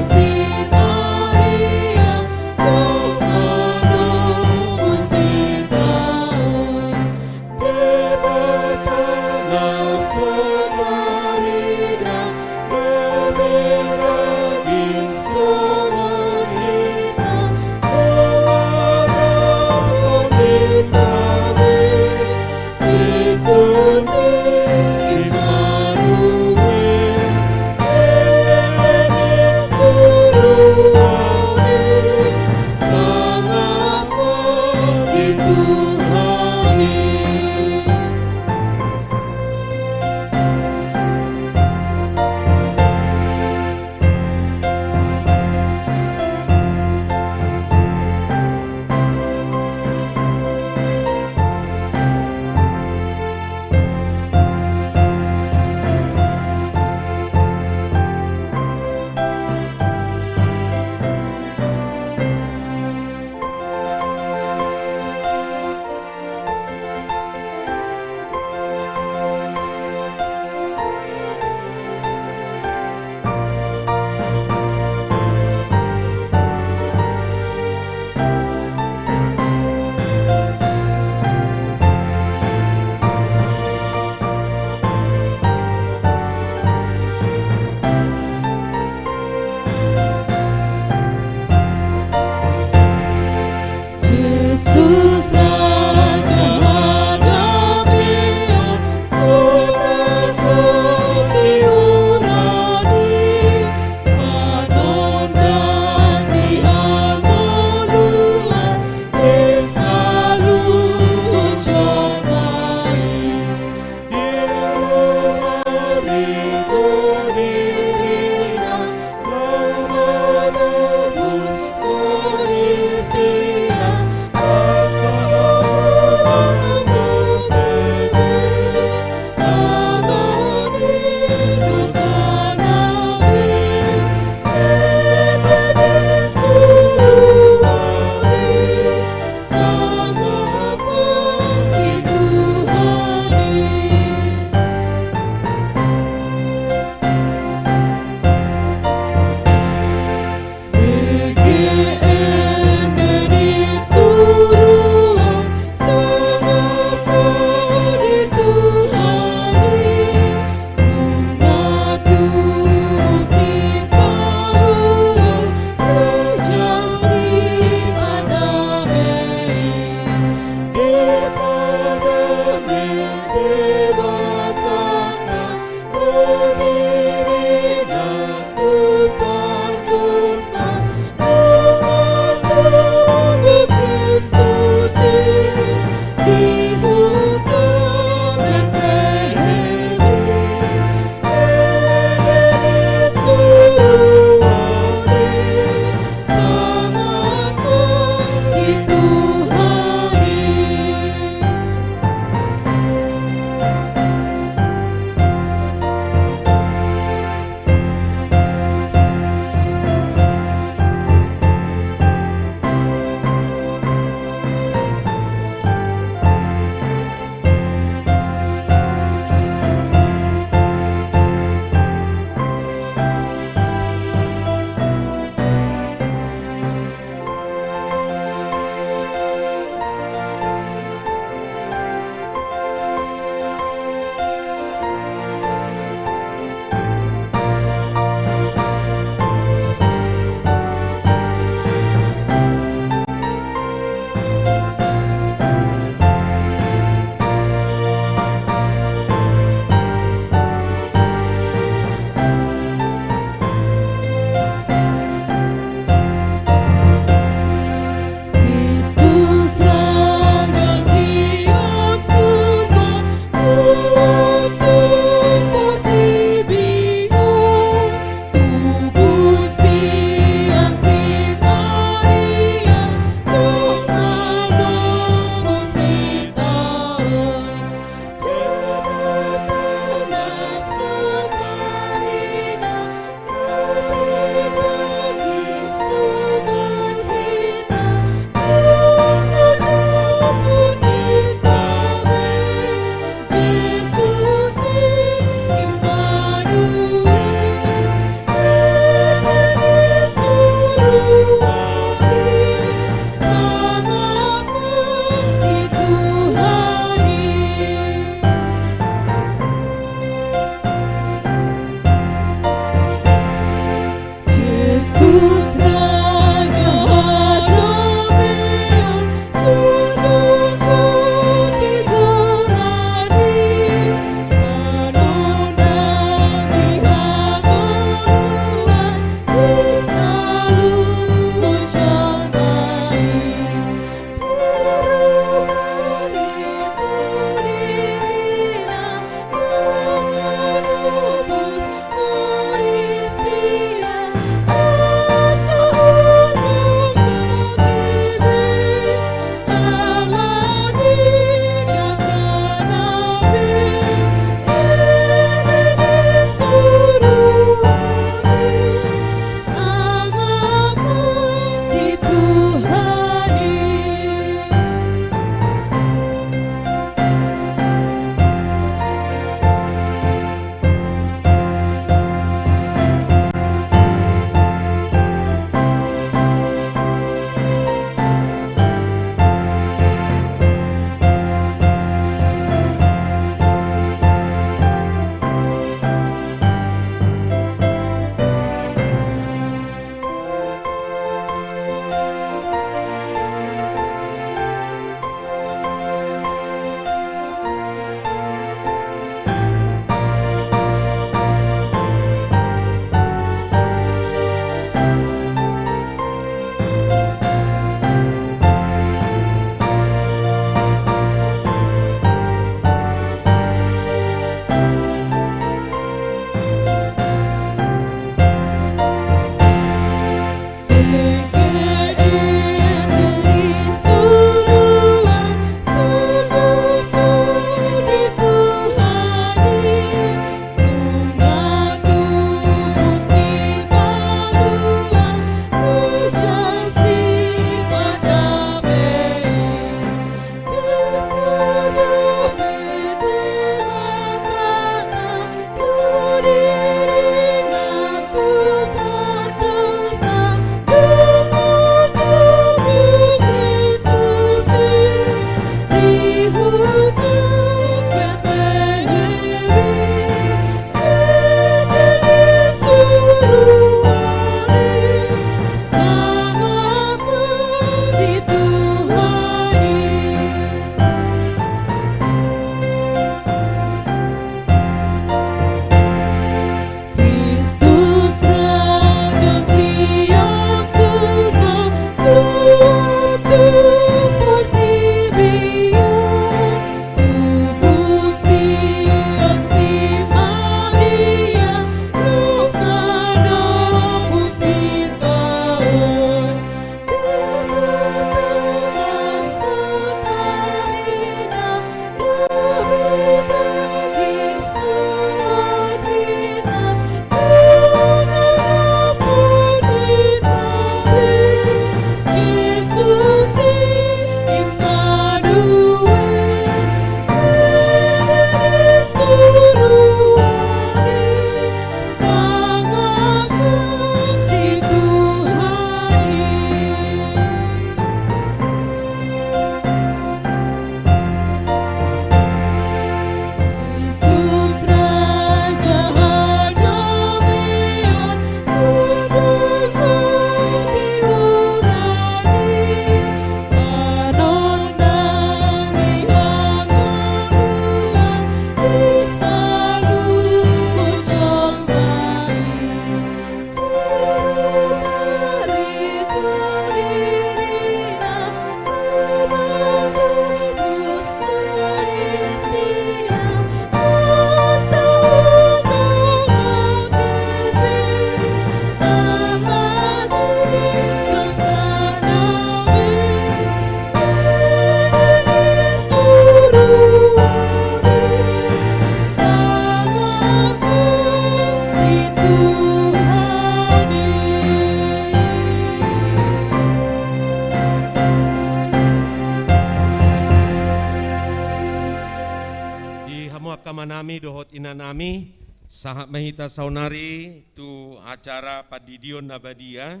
Amanami dohot inanami, sahat ma hita saonari tu acara pandidion na badia.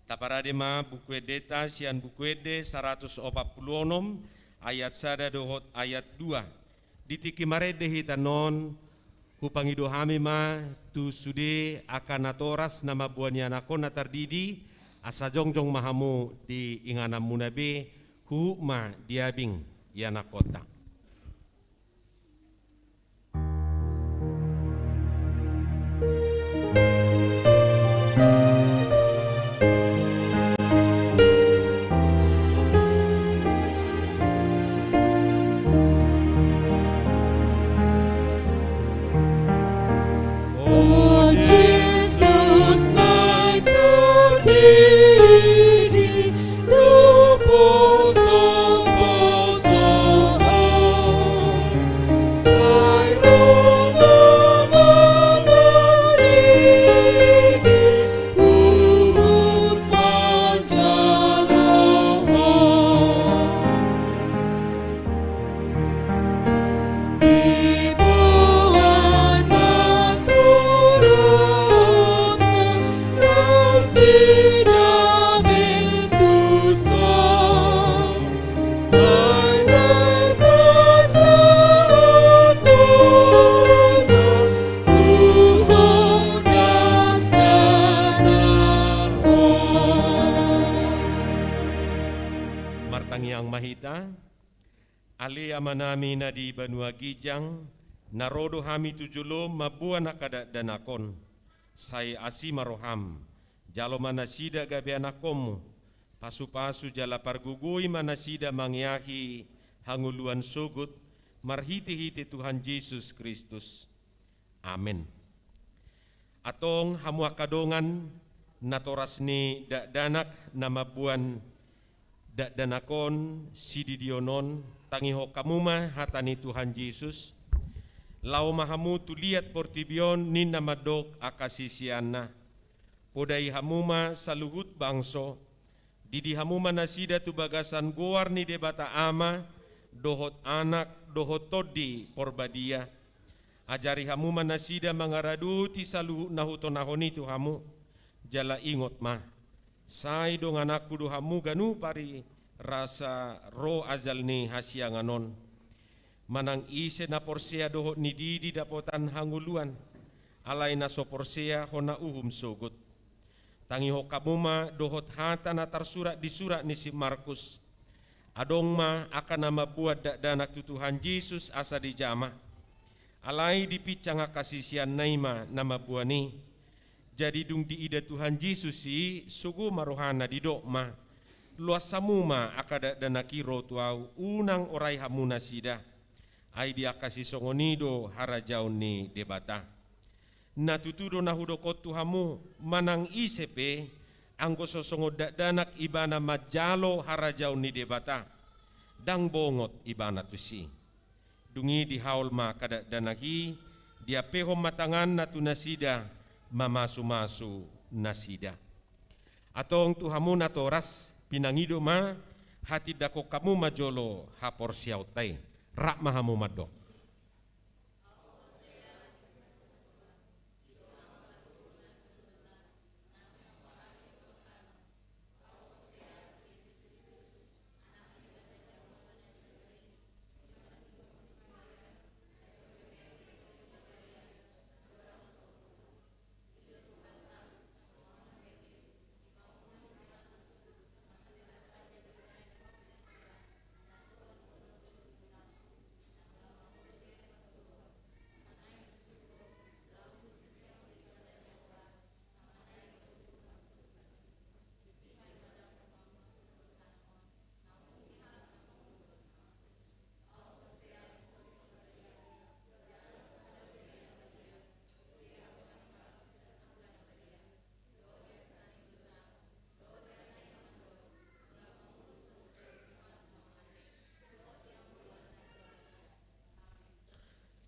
Taparade ma Buku Endeta sian Buku Ende saratus opat pulu onom, ayat sada dohot ayat dua. Di tingki marende hita on, hupangido hami ma tu sude angka natoras na mamboan ianakhonna tardidi, asa jongjong ma hamu di ingananmuna be, huhut ma diabing ianakkonta. O Jesus, naeng tardidi do posoposoan, sai ro ma mangalangka huhut manjalo Ho. Diboan natorasna nasida mentusa, ai marpasahathon do tu Ho dakdanak on. Martangiang ma hita. Ale Amanami na di banua ginjang, na ro do hami tu jolom mamboan angka dakdanak on. Sai asi ma roham, jalo ma nasida gabe anakkonmu, pasupasu jala pargogoi ma nasida mangeahi hangoluan sogot, marhitehite Tuhan Jesus Kristus. Amen. Antong hamu angka dongan, natoras ni dakdanak na mamboan dakdanak on, sididion on, tangihon hamu ma hata ni Tuhan Jesus. Laho ma hamu tu liat portibi on, ninna mandok angka siseanna. Podai hamu ma saluhut bangso, didi hamu ma nasida tu bagasan goar ni Debata Ama, dohot Anak, dohot Tondi Porbadia. Ajari hamu ma nasida mangaradoti saluhut na hutonahon i tu hamu, jala ingot ma, sai dongananku do hamu ganup ari rasa ro ajal ni hasiangan on. Manang ise na porsea dohot nididi dapotan hangoluan, alai na so porsea hona uhum sogot. Tangihon hamu ma dohot hata na tarsurat di surat ni si Markus. Adong ma angka na mamboan dakdanak tu Tuhan Jesus asa dijama. Alai dipinsang angka siseanna i ma na mamboan i. Jadi dung diida Tuhan Jesus i, sogo ma rohana, didok ma, loas hamu ma angka dakdanak i ro tu ahu, unang orai hamu nasida. Ai di angka sisongon i do harajaon ni Debata. Na tutu do na hudok on tu hamu, manang ise pe, anggo so songon dakdanak ibana manjalo harajaon ni Debata, ndang bongot ibana tusi. Dung i dihaol ma angka dakdanak i, diampehon ma tanganna tu nasida, mamasumasu nasida. Antong tu hamu natoras, pinangido ma, hatindangkon hamu ma jolo haporseaonta i. Rap ma hamu mandok.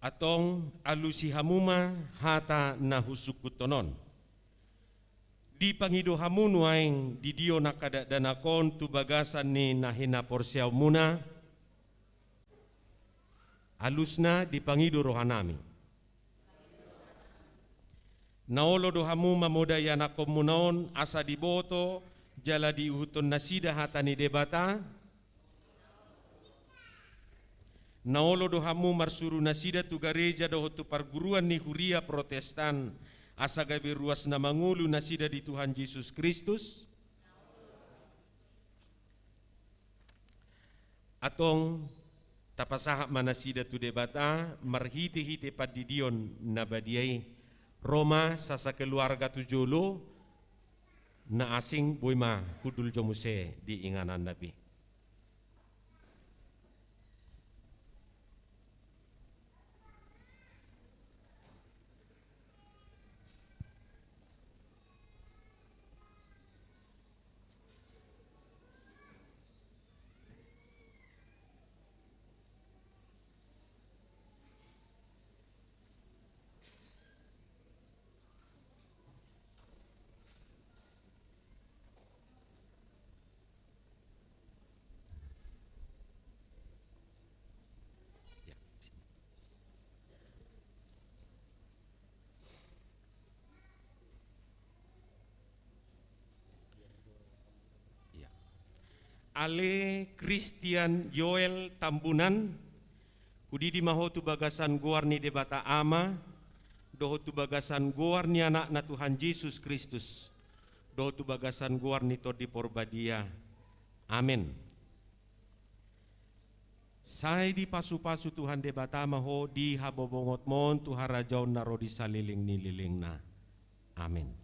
Antong alusi hamu ma hata na husungkunhon on. Dipangido hamu nuaeng didion angka dakdanak on tu bagasan ni na hinaporseaonmuna. Alusna, dipangido rohanami. Na olo do hamu mamodai anakkonmuna on asa diboto jala diihuthon nasida hata ni Debata? Na olo do hamu marsuru nasida tu gareja dohot tu parguruan ni huria Protestan asa gabe ruas na mangolu nasida di Tuhan Jesus Kristus? Antong, tapasahat ma nasida tu Debata marhitehite pandidion na badia i. Ro ma sasakeluarga tu jolo, na asing boi ma hundul jo muse di ingananna be. Ale Christian Yoel Tambunan, hudidi ma ho tu bagasan goar ni Debata Ama, dohot tu bagasan goar ni Anakna Tuhan Jesus Kristus, dohot tu bagasan goar ni Tondi Porbadia. Amen. Sai dipasupasu Tuhan Debata ma ho di habobongotmon tu harajaon na ro di saleleng ni lelengna. Amen.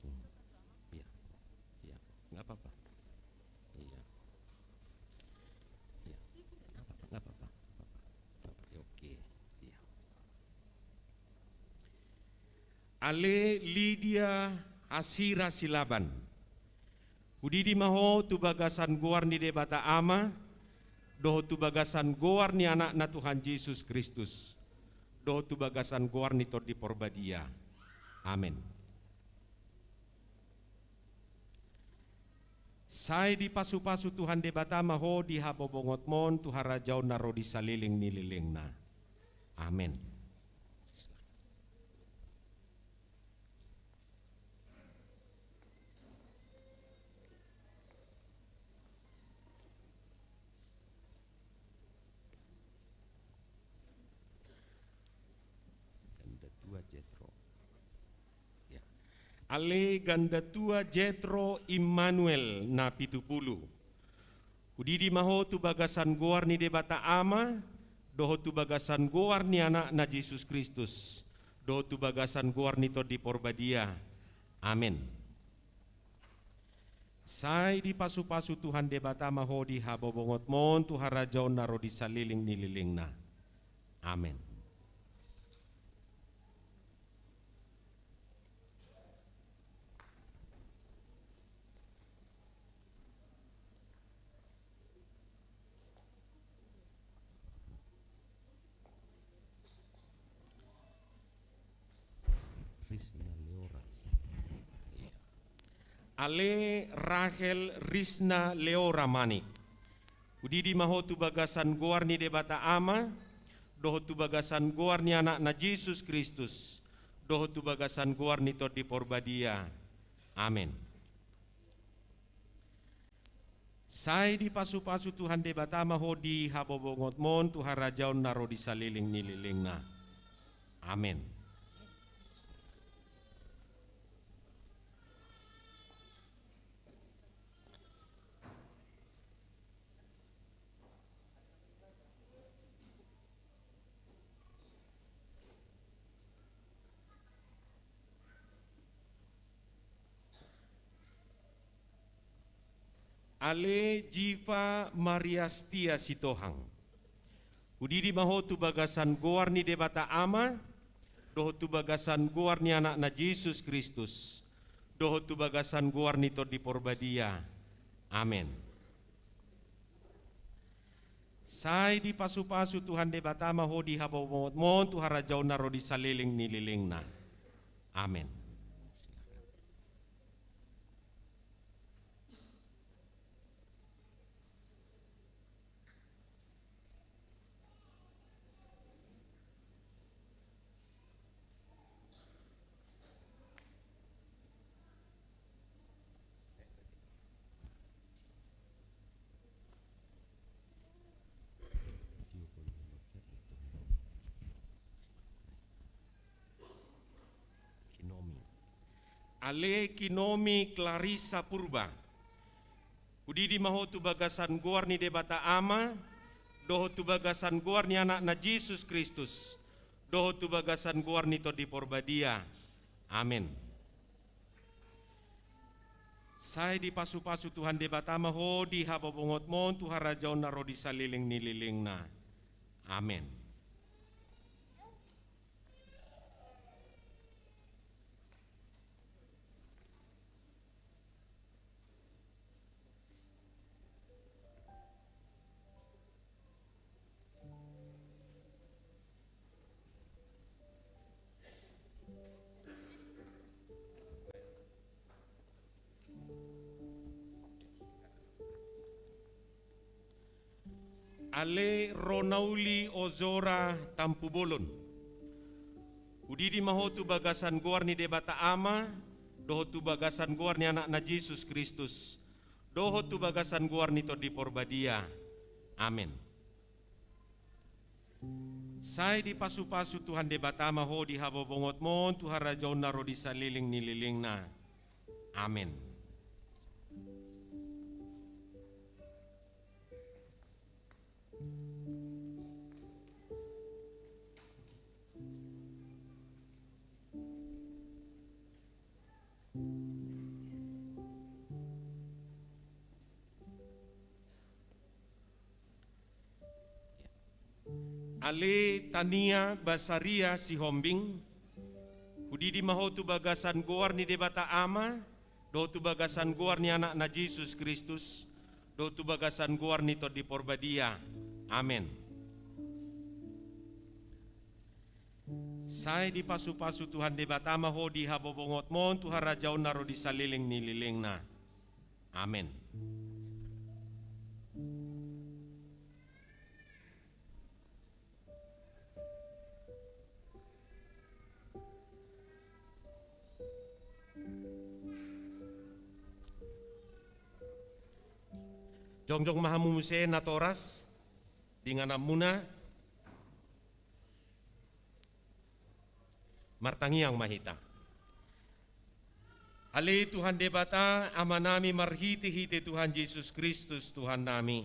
Hmm. Iya. Iya. Nggak apa-apa. Iya. Iya. Nggak apa-apa, nggak apa-apa. Nggak apa-apa. Oke. Iya. Ale Lidia Hasira Silaban. Hudidi ma ho tu bagasan goar ni Debata Ama, dohot tu bagasan goar ni Anakna Tuhan Jesus Kristus, dohot tu bagasan goar ni Tondi Porbadia. Amen. Sai dipasupasu Tuhan Debata ma ho di habobongotmon tu harajaon na ro di saleleng ni lelengna. Amen. Ganda tua Jetro. Ya. Ale ganda tua Jetro Immanuel na pitu pulu. Hudidi ma ho tu bagasan goar ni Debata Ama, dohot tu bagasan goar ni Anakna Jesus Kristus, dohot tu bagasan goar ni Tondi Porbadia. Amen. Sai dipasupasu Tuhan Debata ma ho di habobongotmon tu harajaon na ro di saleleng ni lelengna. Amen. Risna Leora. Iya. Ale Rahel Risna Leora Manik. Hudidi ma ho tu bagasan goar ni Debata Ama, dohot tu bagasan goar ni Anakna Jesus Kristus, dohot tu bagasan goar ni Tondi Porbadia. Amen. Sai dipasupasu Tuhan Debata ma ho di habobongotmon tu harajaon na ro di saleleng ni lelengna. Amen. Ale Jiva Mariastia Sitohang. Hudidi ma ho tu bagasan goar ni Debata Ama, dohot tu bagasan goar ni Anakna Jesus Kristus, dohot tu bagasan goar ni Tondi Porbadia. Amen. Sai dipasupasu Tuhan Debata ma ho di habobongotmon tu harajaon na ro di saleleng ni lelengna. Amen. Kinomi. Ale Kinomi Clarissa Purba. Hudidi ma ho tu bagasan goar ni Debata Ama, dohot tu bagasan goar ni Anakna Jesus Kristus, dohot tu bagasan goar ni Tondi Porbadia. Amen. Sai dipasupasu Tuhan Debata ma ho di habobongotmon tu harajaon na ro di saleleng ni lelengna. Amen. Ale Ronauli Ozora Tampubolon. Hudidi ma ho tu bagasan goar ni Debata Ama, dohot tu bagasan goar ni Anakna Jesus Kristus, dohot tu bagasan goar ni Tondi Porbadia. Amen. Sai dipasupasu Tuhan Debata ma ho di habobongotmon tu harajaon na ro di saleleng ni lelengna. Amen. Ale Tania Basaria Sihombing, hudidi ma ho tu bagasan goar ni Debata Ama, dohot tu bagasan goar ni Anakna Jesus Kristus, dohot tu bagasan goar ni Tondi Porbadia. Amen. Sai dipasupasu Tuhan Debata ma ho di habobongotmon tu harajaon na ro di saleleng ni lelengna. Amen. Jongjong ma hamu muse natoras di ingananmuna. Martangiang ma hita. Ale Tuhan Debata, Amanami marhitehite Tuhan Jesus Kristus, Tuhannami,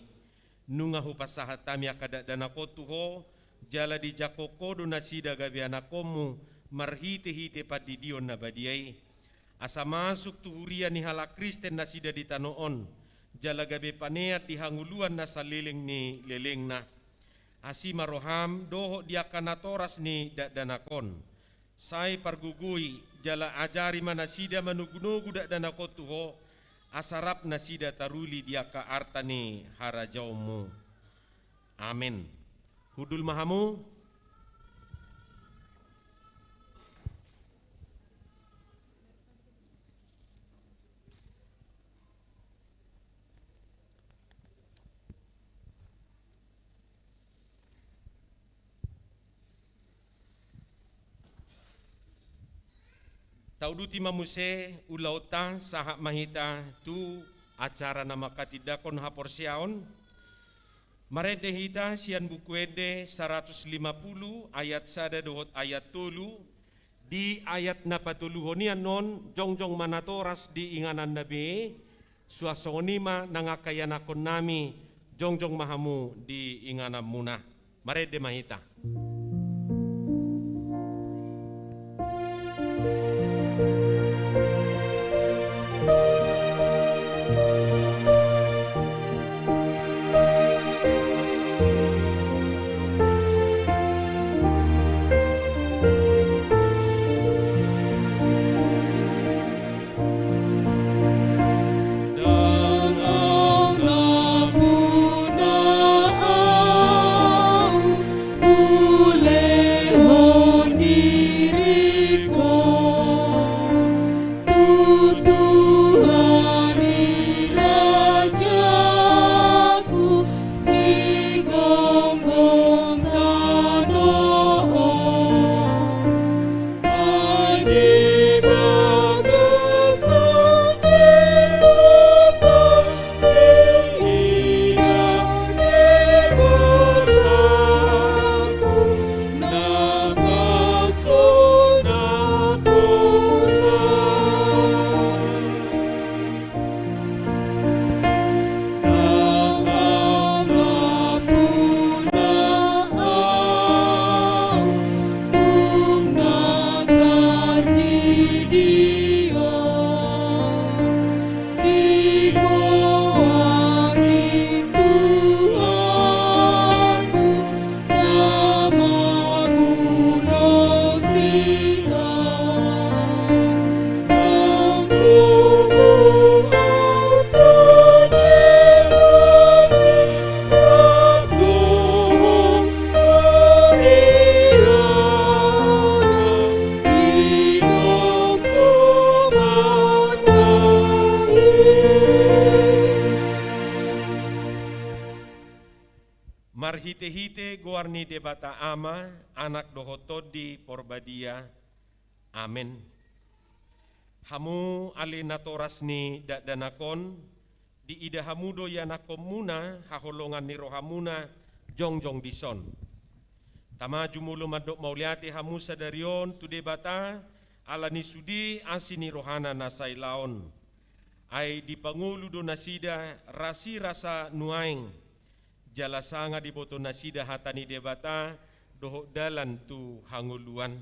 nunga hupasahat hami angka dakdanak on tu Ho, jala dijangkon Ho do nasida gabe anakkonmu, marhitehite pandidion na badia i. Asa masuk tu huria ni halak Kristen nasida di tano on, jala gabe panean di hangoluan na saleleng ni lelengna. Asi ma roham dohot di angka natoras ni dakdanak on. Sai pargogoi jala ajari ma nasida manogunogu dakdanak on tu Ho, asa rap nasida taruli di angka arta ni harajaonmu. Amen. Hundul ma hamu. Tauduti ma muse ulaonta, sahat ma hita tu acara na manghatindanghon haporseaon. Marende hita sian Buku Ende saratus lima pulu ayat sada dohot ayat tolu. Di ayat na patoluhon i annon, jongjong ma natoras di ingananna be, suang songon i ma nang angka ianakkonnami, jongjong ma hamu di ingananmuna. Marende ma hita. Hite-hite goar ni Debata Ama, Anak dohot Tondi Porbadia. Amen. Hamu ale natoras ni dakdanak on, diida hamu do ianakkonmuna haholongan ni rohamuna jongjong dison. Tama jumolo mandok mauliate hamu sadari on tu Debata, ala ni sude asi ni rohana na sailaon. Ai dipangolu do nasida rasirasa nuaeng, jala sanga diboto nasida hata ni Debata dohot dalan tu hangoluan.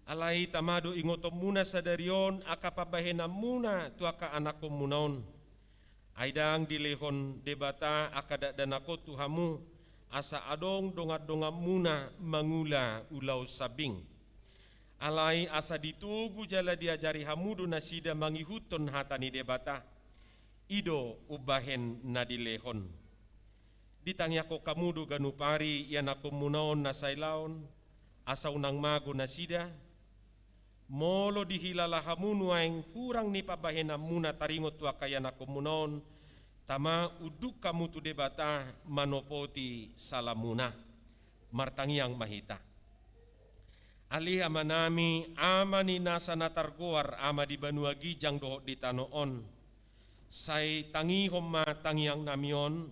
Alai tama do ingotonmuna sadari on angka pambahenanmuna tu angka anakkonmuna on. Ai ndang dilehon Debata angka dakdanak on tu hamu, asa adong dongan-donganmuna mangula ulaon sambing. Alai asa ditogu jala diajari hamu do nasida mangihuthon hata ni Debata. I do umbahen na dilehon. Ditangiangkon hamu do ganup ari ianakkonmuna on na sailaon, asa unang mago nasida. Molo dihilala hamu nuaeng hurang ni pambahenanmuna taringot tu angka ianakkonmuna on, tama unduk hamu tu Debata manopoti salamuna. Martangiang ma hita. Ale Amanami, Ama ni nasa na targoar Ama di banua ginjang dohot di tano on. Sai tangihon ma tangiangnami on,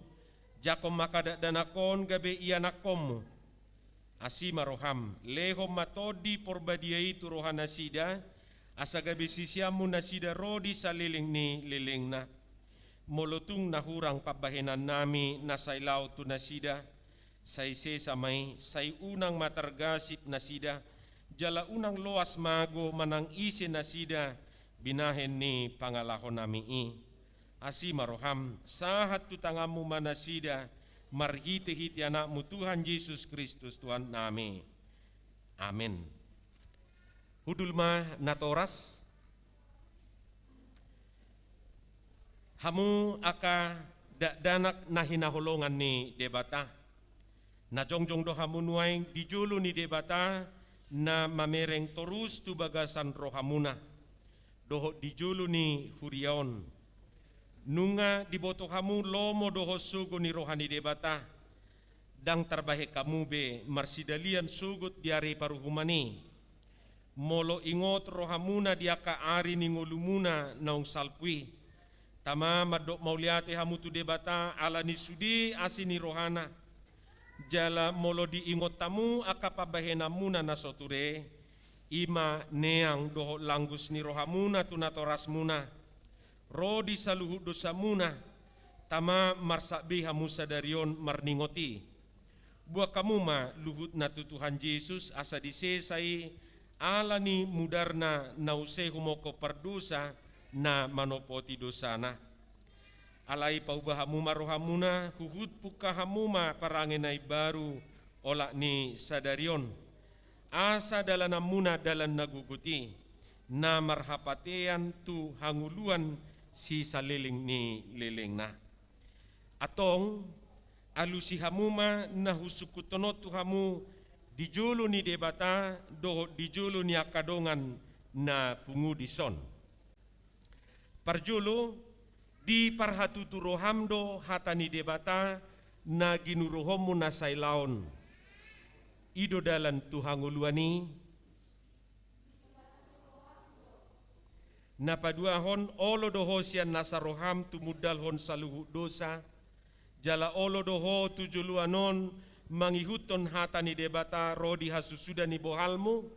jangkon ma angka dakdanak on gabe ianakkonmu. Asi ma roham, lehon ma Tondi Porbadia i tu rohanasida, asa gabe siseanmu nasida ro di saleleng ni lelengna. Molo tung na hurang pambahenannami na sailaon tu nasida, sai sesa ma i, sai unang ma targasip nasida, jala unang loas mago manang ise nasida binahen ni pangalahonami i. Asi ma roham, sahat tu tanganmu ma nasida, marhite-hite Anakmu Tuhan Jesus Kristus Tuhannami. Amen. Hundul ma natoras. Hamu angka dakdanak na hinaholongan ni Debata. Na jongjong do hamu nuaeng di jolo ni Debata na mamereng torus tu bagasan rohamuna. Dohot di jolo ni huria on. Nunga diboto hamu lomo dohot sogo ni roha ni Debata. Ndang tarbahen hamu be marsidalian sogot di ari paruhuman i. Molo ingot rohamuna di angka ari ni ngolumuna naung salpu i. Tama mandok mauliate hamu tu Debata ala ni sude asi ni rohana. Jala molo diingot hamu angka pambahenanmuna na so ture, i ma neang dohot langgus ni rohamuna tu natorasmuna. Ro di saluhut dosamuna, tama marsak be hamu sadari on marningot i. Boan hamu ma luhutna tu Tuhan Jesus asa disesa i ala ni mudarna na use humophop pardosa na manopoti dosana. Alai pauba hamu ma rohamuna, huhut pungka hamu ma parange na imbaru olat ni sadari on. Asa dalananmuna dalan na gogot i, na marhapatean tu hangoluan sisaleleng ni lelengna. Antong, alusi hamu ma na husungkunhon on tu hamu di jolo ni Debata dohot di jolo ni angka dongan na pungu dison. Parjolo, diparhatutu roham do hata ni Debata na ginuruhonmu na sailaon. I do dalan tu hangoluan i. Na paduahon, olo do ho sian nasa roham tumundalhon saluhut dosa, jala olo do ho tu joloan on mangihuthon hata ni Debata ro di hasusuda ni bohalmu?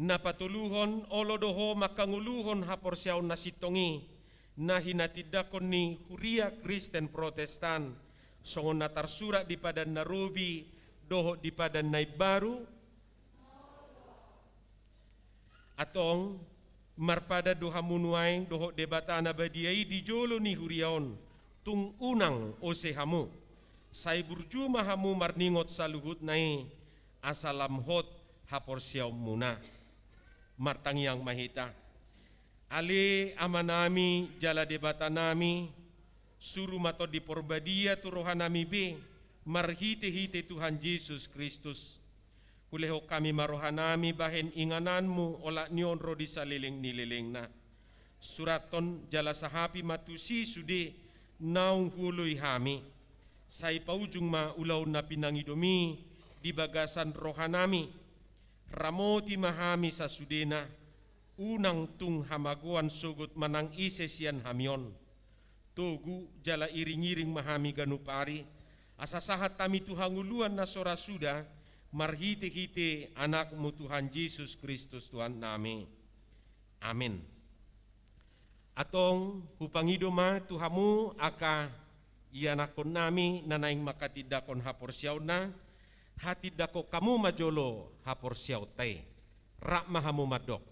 Na patoluhon, olo do ho manghangoluhon haporseaon na sintong i, na hinatindangkon ni Huria Kristen Protestan, songon na tarsurat di Padan na Robi dohot di Padan na Imbaru? Antong, marpadan do hamu nuaeng dohot Debata na badia i di jolo ni huria on, tung unang ose hamu. Sai burju ma hamu marningot saluhutna i, asa lam hot haporseaonmuna. Martangiang ma hita. Ale Amanami jala Debatanami, suru ma Tondi Porbadia tu rohanami be, marhite-hite Tuhan Jesus Kristus. Hulehon hami ma rohanami bahen ingananmu olat ni on ro di saleleng ni lelengna. Surathon jala sahapi ma tusi sude naung huoloi hami. Sai paujung ma ulaon na pinangidomi di bagasan rohanami. Ramoti ma hami sasudena, unang tung hamagoan sogot manang ise sian hami on. Togu jala iring-iring ma hami ganup ari, asa sahat hami tu hangoluan na so ra suda, marhite-hite Anakmu Tuhan Jesus Kristus Tuhannami. Amen. Antong hupangido ma tu hamu angka ianakkonnami na naeng manghatindanghon haporseaonna, hatindangkon hamu ma jolo haporseaonta i. Rap ma hamu mandok.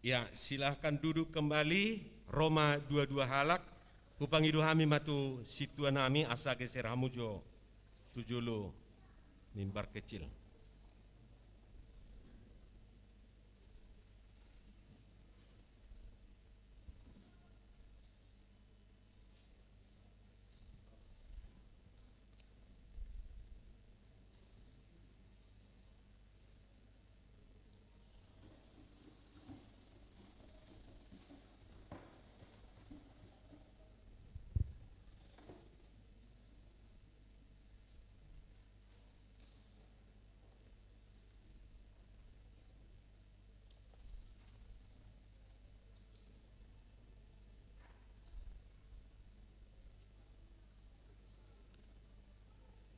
Ya, silahkan duduk kembali. Ro ma dua-dua halak. Hupangido hami ma tu sintuanami asa geser hamu jo tu jolo mimbar kecil.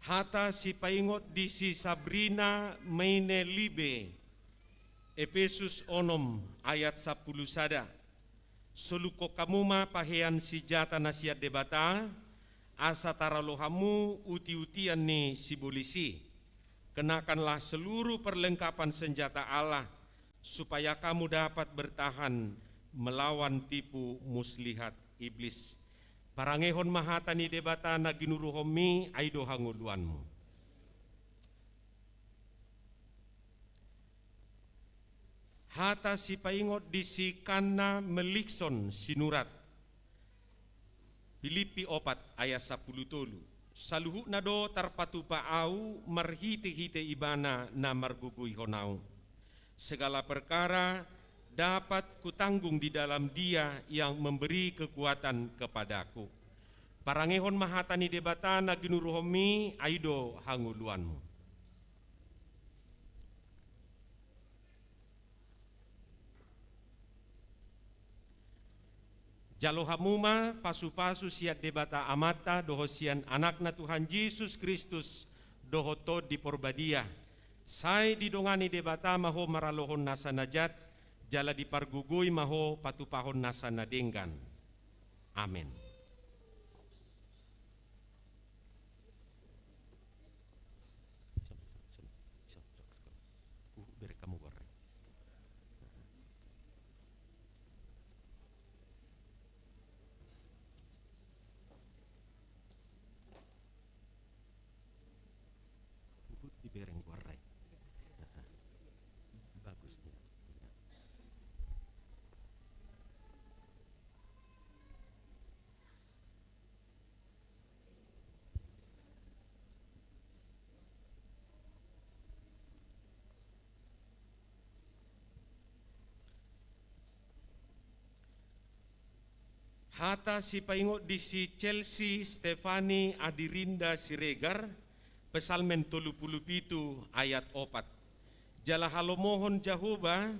Hata sipaingot di si Sabrina Meine Liebe, Epesus onom ayat sampulu sada. Solukkon hamu ma pahean sinjata na sian Debata, asa taralo hamu uti-utian ni sibolis i. Kenakanlah seluruh perlengkapan senjata Allah, supaya kamu dapat bertahan melawan tipu muslihat iblis. Parangehon ma hata ni Debata na ginuruhonmi, ai do hangoluanmu. Hata sipaingot di si Kanna Melikson sinurat. Pilippi opat ayat sampulu tolu. Saluhutna do tarpatupa ahu marhite-hite Ibana na margogoihon ahu. Segala perkara dapat kutanggung di dalam Dia yang memberi kekuatan kepadaku. Parangehon ma hata ni Debata na ginuruhonmi, ai do hangoluanmu. Jalo hamu ma pasu-pasu sian Debata Amanta dohot sian Anakna Tuhan Jesus Kristus dohot Tondi Porbadia. Sai didongani Debata ma ho maralohon nasa na jat, jala dipargogoi ma ho patupahon nasa na denggan. Amen. Huhut dibereng goarna i. Bagus, ya. Hata sipaingot di si Chelsea Stefani Adirinda Siregar, Psalmen tolu pulu pitu ayat opat. Jala halomohon Jahowa,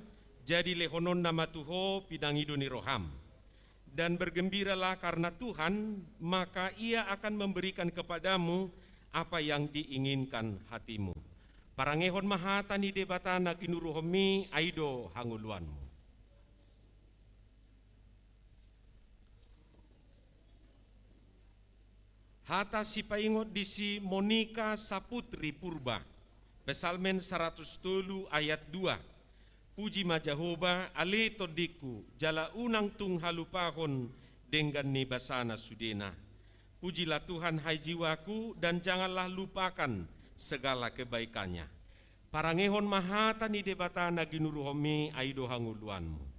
jadi lehononna ma tu ho pinangido ni roham. Dan bergembiralah karena Tuhan, maka Ia akan memberikan kepadamu apa yang diinginkan hatimu. Parangehon ma hata ni Debata na ginuruhonmi, ai do hangoluanmu. Hata sipaingot di si Monika Saputri Purba, Psalmen saratus tolu ayat dua. Puji ma Jahowa, ale tondingku, jala unang tung halupahon denggan ni basana sudena. Pujilah Tuhan, hai jiwaku, dan janganlah lupakan segala kebaikannya. Parangehon ma hata ni Debata na ginuruhonmi, ai do hangoluanmu.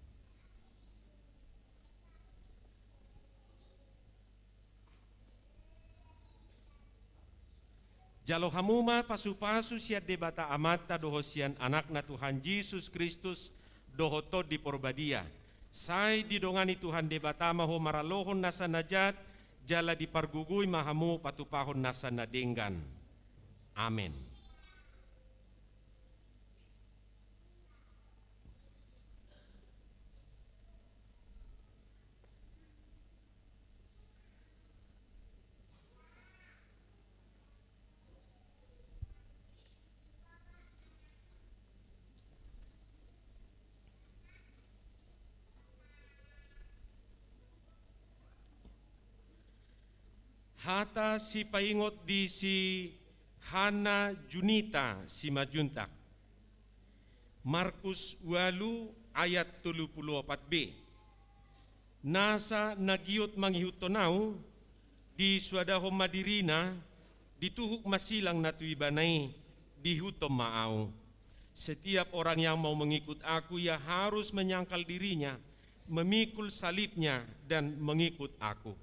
Jalo hamu ma pasupasu sian Debata Amanta dohot sian Anakna Tuhan Jesus Kristus dohot Tondi Porbadia. Sai didongani Tuhan Debata ma ho maralohon nasa na jat, jala dipargogoi ma hamu patupahon nasa na denggan. Amen. Hata sipaingot di si Hana Junita Simanjuntak. Markus ualu ayat tolu pulu opat b. Nasa na giot mangihuthon Ahu, disuadahon ma dirina, dituhuk ma silang na tu ibana i, diihuthon ma Ahu. Setiap orang yang mau mengikut Aku, ia harus menyangkal dirinya, memikul salibnya, dan mengikut Aku.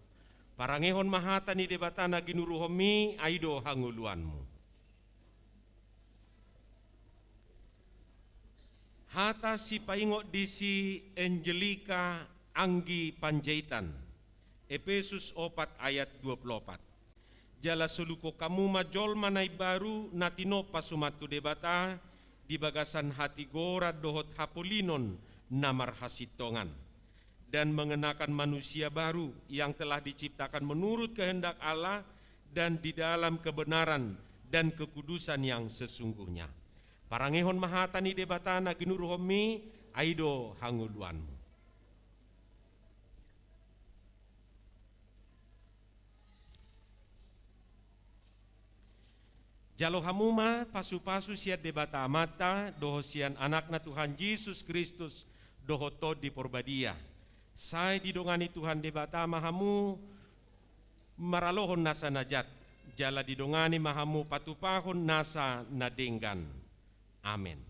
Parangehon ma hata ni Debata na ginuruhonmi, ai do hangoluanmu. Hata sipaingot di si Angelika Anggi Panjaitan, Epesus opat ayat dua pulu opat. Jala solukhon hamu ma jolma na imbaru na tinompa suman tu Debata di bagasan hatigoran dohot hapolinon na marhasintongan, dan mengenakan manusia baru yang telah diciptakan menurut kehendak Allah dan di dalam kebenaran dan kekudusan yang sesungguhnya. Parangehon ma hata ni Debata na ginuruhonmi, ai do hangoluanmu. Jalo hamu ma pasupasu sian Debata Amanta dohot sian Anakna Tuhan Jesus Kristus dohot Tondi Porbadia. Sai didongani Tuhan Debata ma hamu maralohon nasa na jat, jala didongani ma hamu patupahon nasa na denggan. Amen.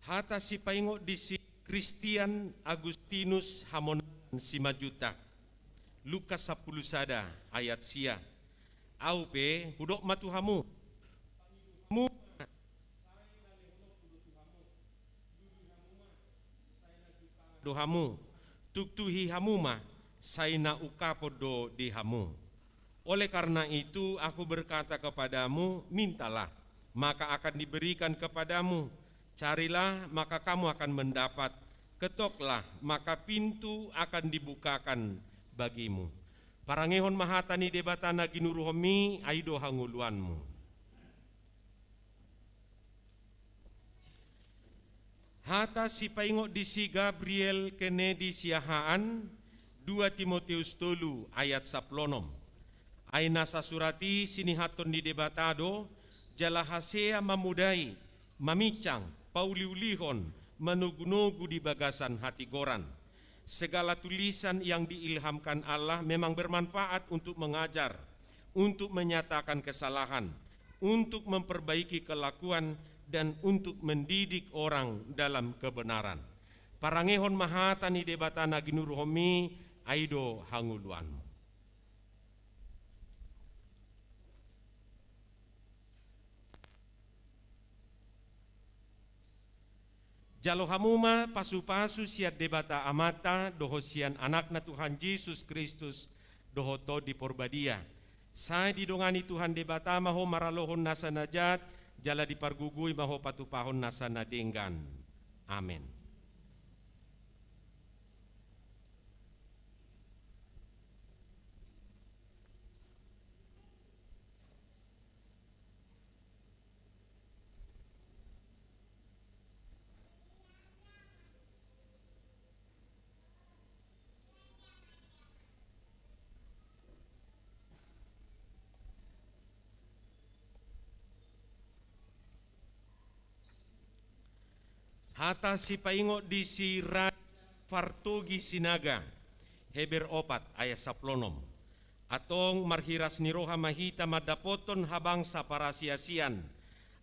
Hata sipaingot di si Christian Agustinus Hamonangan Simanjuntak, Lukas sampulu sada ayat sia. Ahu pe hudok ma tu hamu, hamu do hamu, tuktuhi hamu ma, sai na ungkapon do di hamu. Oleh karena itu, Aku berkata kepadamu, mintalah, maka akan diberikan kepadamu, carilah, maka kamu akan mendapat, ketoklah, maka pintu akan dibukakan bagimu. Parangehon ma hata ni Debata na ginuruhonmi, ai do hangoluanmu. Hata sipaingot di si Gabriel Kennedy Siahaan, dua Timoteus tolu ayat sampulu onom. Ai nasa surat i sinihathon ni Debata do, jala hasea mamodai, maminsang, pauliulihon, manogunogu di bagasan hatigoran. Segala tulisan yang diilhamkan Allah memang bermanfaat untuk mengajar, untuk menyatakan kesalahan, untuk memperbaiki kelakuan, dan untuk mendidik orang dalam kebenaran. Parangehon ma hata ni Debata na ginuruhonmi, ai do hangoluanmu. Jalo hamu ma pasupasu sian Debata Amanta dohot sian Anakna Tuhan Jesus Kristus dohot Tondi Porbadia. Sai didongani Tuhan Debata ma ho maralohon nasa na jat, jala dipargogoi ma ho patupahon nasa na denggan. Amen. Hata sipaingot di si Raja Partogi Sinaga, Heber opat ayat sampulu onom. Antong marhiras ni roha ma hita mandapothon habangsa parasiasian,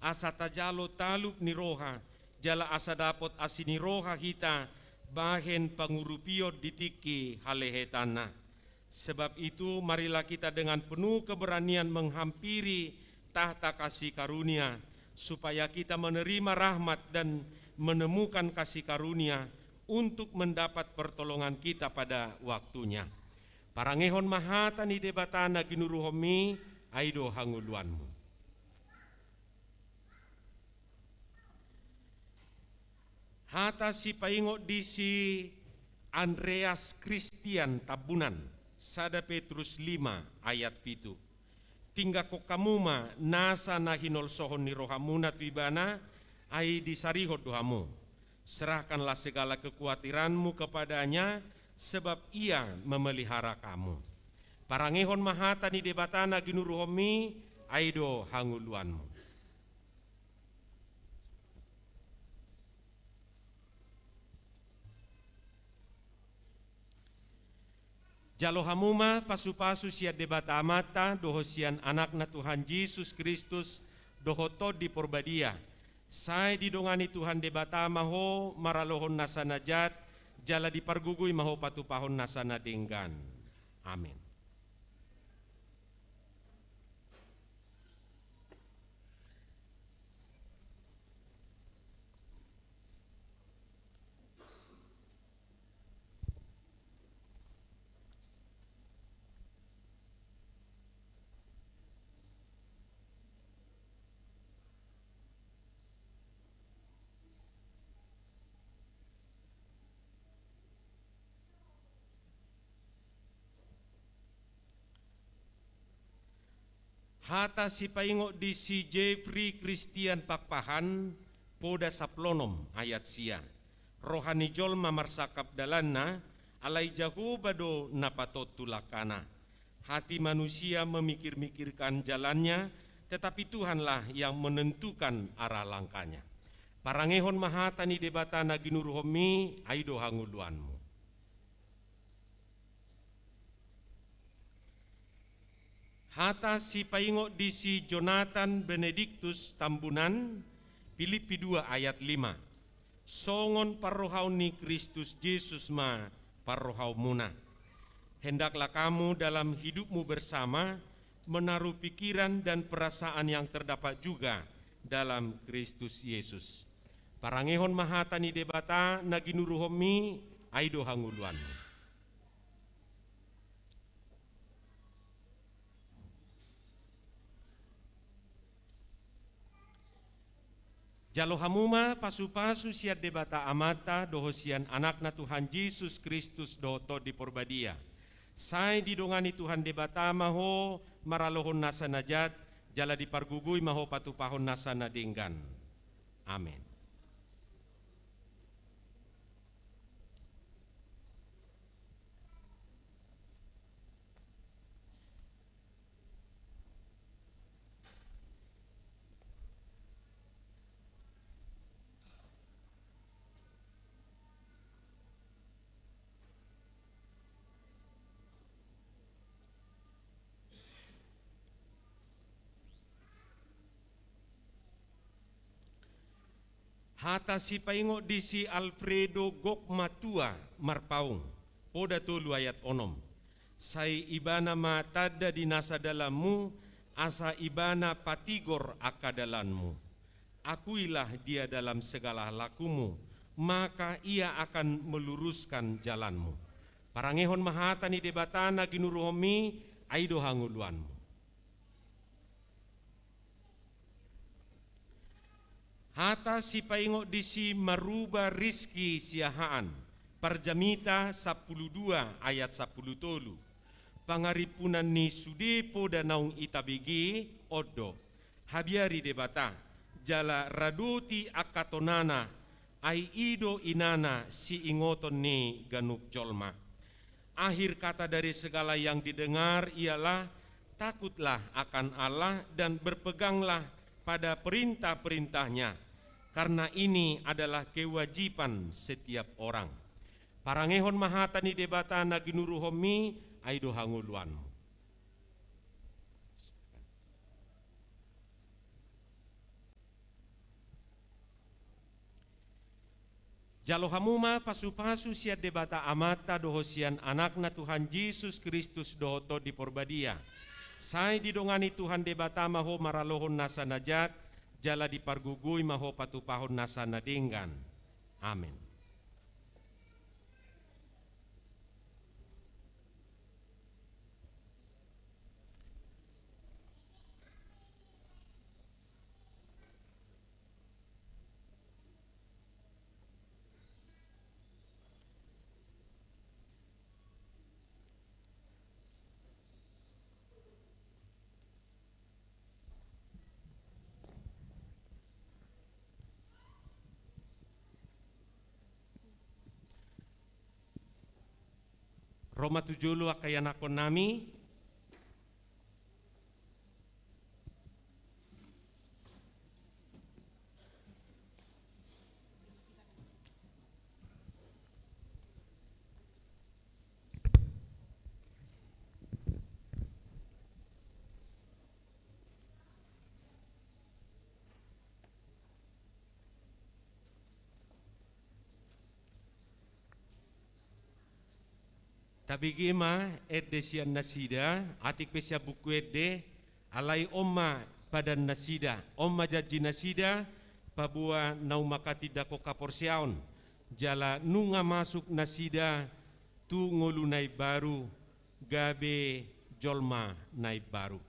asa tajalo talup ni roha, jala asa dapot asi ni roha hita bahen pangurupion di tingki halehetanna. Sebab itu, marilah kita dengan penuh keberanian menghampiri tahta kasih karunia, supaya kita menerima rahmat dan menemukan kasih karunia untuk mendapat pertolongan kita pada waktunya. Parangehon ma hata ni Debata na ginuruhonmi, ai do hangoluanmu. Hata sipaingot di si Andreas Christian Tambunan, sada Petrus lima ayat pitu. Tinggangkon hamu ma nasa na hinolsohon ni rohamuna tu ibana, ai disarihon do hamu. Serahkanlah segala kekhawatiranmu kepada-Nya, sebab Ia memelihara kamu. Parangehon ma hata ni Debata na ginuruhonmi, ai do hangoluanmu. Jalo hamu ma pasupasu sian Debata Amanta dohot sian Anakna Tuhan Jesus Kristus dohot Tondi Porbadia. Sai didongani Tuhan Debata ma ho maralohon nasa na jat, jala dipargogoi ma ho patupahon nasa na denggan. Amen. Hata sipaingot di si Jeffrey Christian Pakpahan, Poda sampulu onom ayat sia. Roha ni jolma marsangkap dalanna, alai Jahowa do na patontu langkana. Hati manusia memikir-mikirkan jalannya, tetapi Tuhanlah yang menentukan arah langkahnya. Parangehon ma hata ni Debata na ginuruhonmi, ai do hangoluanmu. Hata sipaingot di si Jonathan Benedictus Tambunan, Pilippi dua ayat lima. Songon parrohaon ni Kristus Jesus ma parrohaonmuna. Hendaklah kamu dalam hidupmu bersama menaruh pikiran dan perasaan yang terdapat juga dalam Kristus Yesus. Parangehon ma hata ni Debata na ginuruhonmi, ai do hangoluanmu. Jalo hamu ma pasupasu sian Debata Amanta dohot sian Anakna Tuhan Jesus Kristus dohot Tondi Porbadia. Sai didongani Tuhan Debata ma ho maralohon nasa na jat, jala dipargogoi ma ho patupahon nasa na denggan. Amen. Hata sipaingot di si Alfredo Gok Matua Marpaung, poda tolu ayat onom. Sai ibana ma tanda di nasa dalanmu, asa ibana patigor angka dalanmu. Akuilah dia dalam segala lakumu, maka ia akan meluruskan jalanmu. Parangehon ma hata ni Debata na ginuruhonmi, ai do hangoluanmu. Hata sipaingot di si Maruba Rizki Siahaan, Parjamita sampulu dua ayat sampulu tolu. Pangarimpunan ni sude poda naung itabege on do: Habiari Debata, jala radoti angka tonana, ai i do inana siingoton ni ganup jolma. Akhir kata dari segala yang didengar ialah, takutlah akan Allah dan berpeganglah pada perintah-perintahnya, karena ini adalah kewajiban setiap orang. Parangehon ma hata ni Debata na ginuruhonmi, ai do hangoluanmu. Jalo hamu ma pasupasu sian Debata Amanta dohot sian Anakna Tuhan Jesus Kristus dohot Tondi Porbadia. Sai didongani Tuhan Debata ma ho maralohon nasa na jat, jala dipargogoi ma ho patupahon nasa na denggan. Amen. Ro ma tu jolo angka ianakhonnami. Tabege ma ende sian nasida, atik pe sian buku ende, alai on ma padan nasida, on ma janji nasida, paboa naung mangkatindangkon haporseaon, jala nunga masuk nasida tu ngolu na imbaru, gabe jolma na imbaru.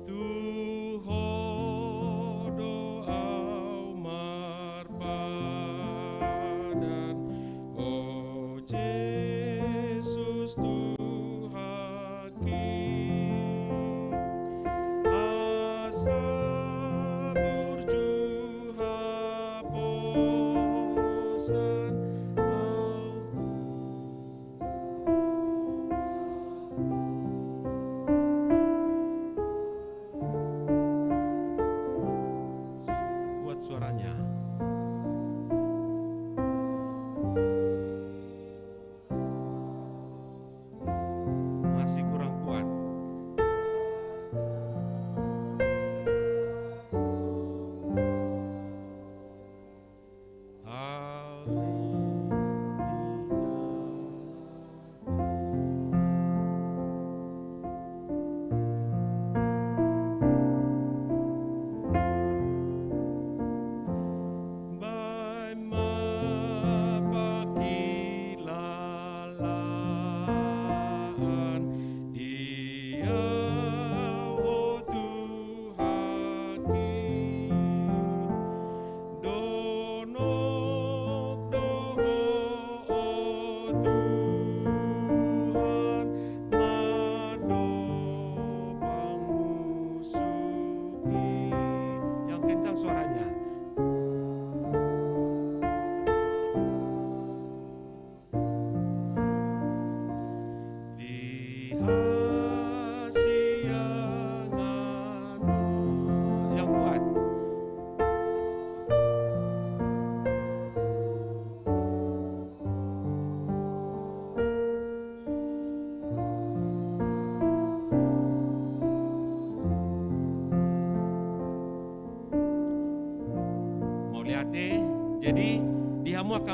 Tu Ho do ahu marpadan, o Jesus, tu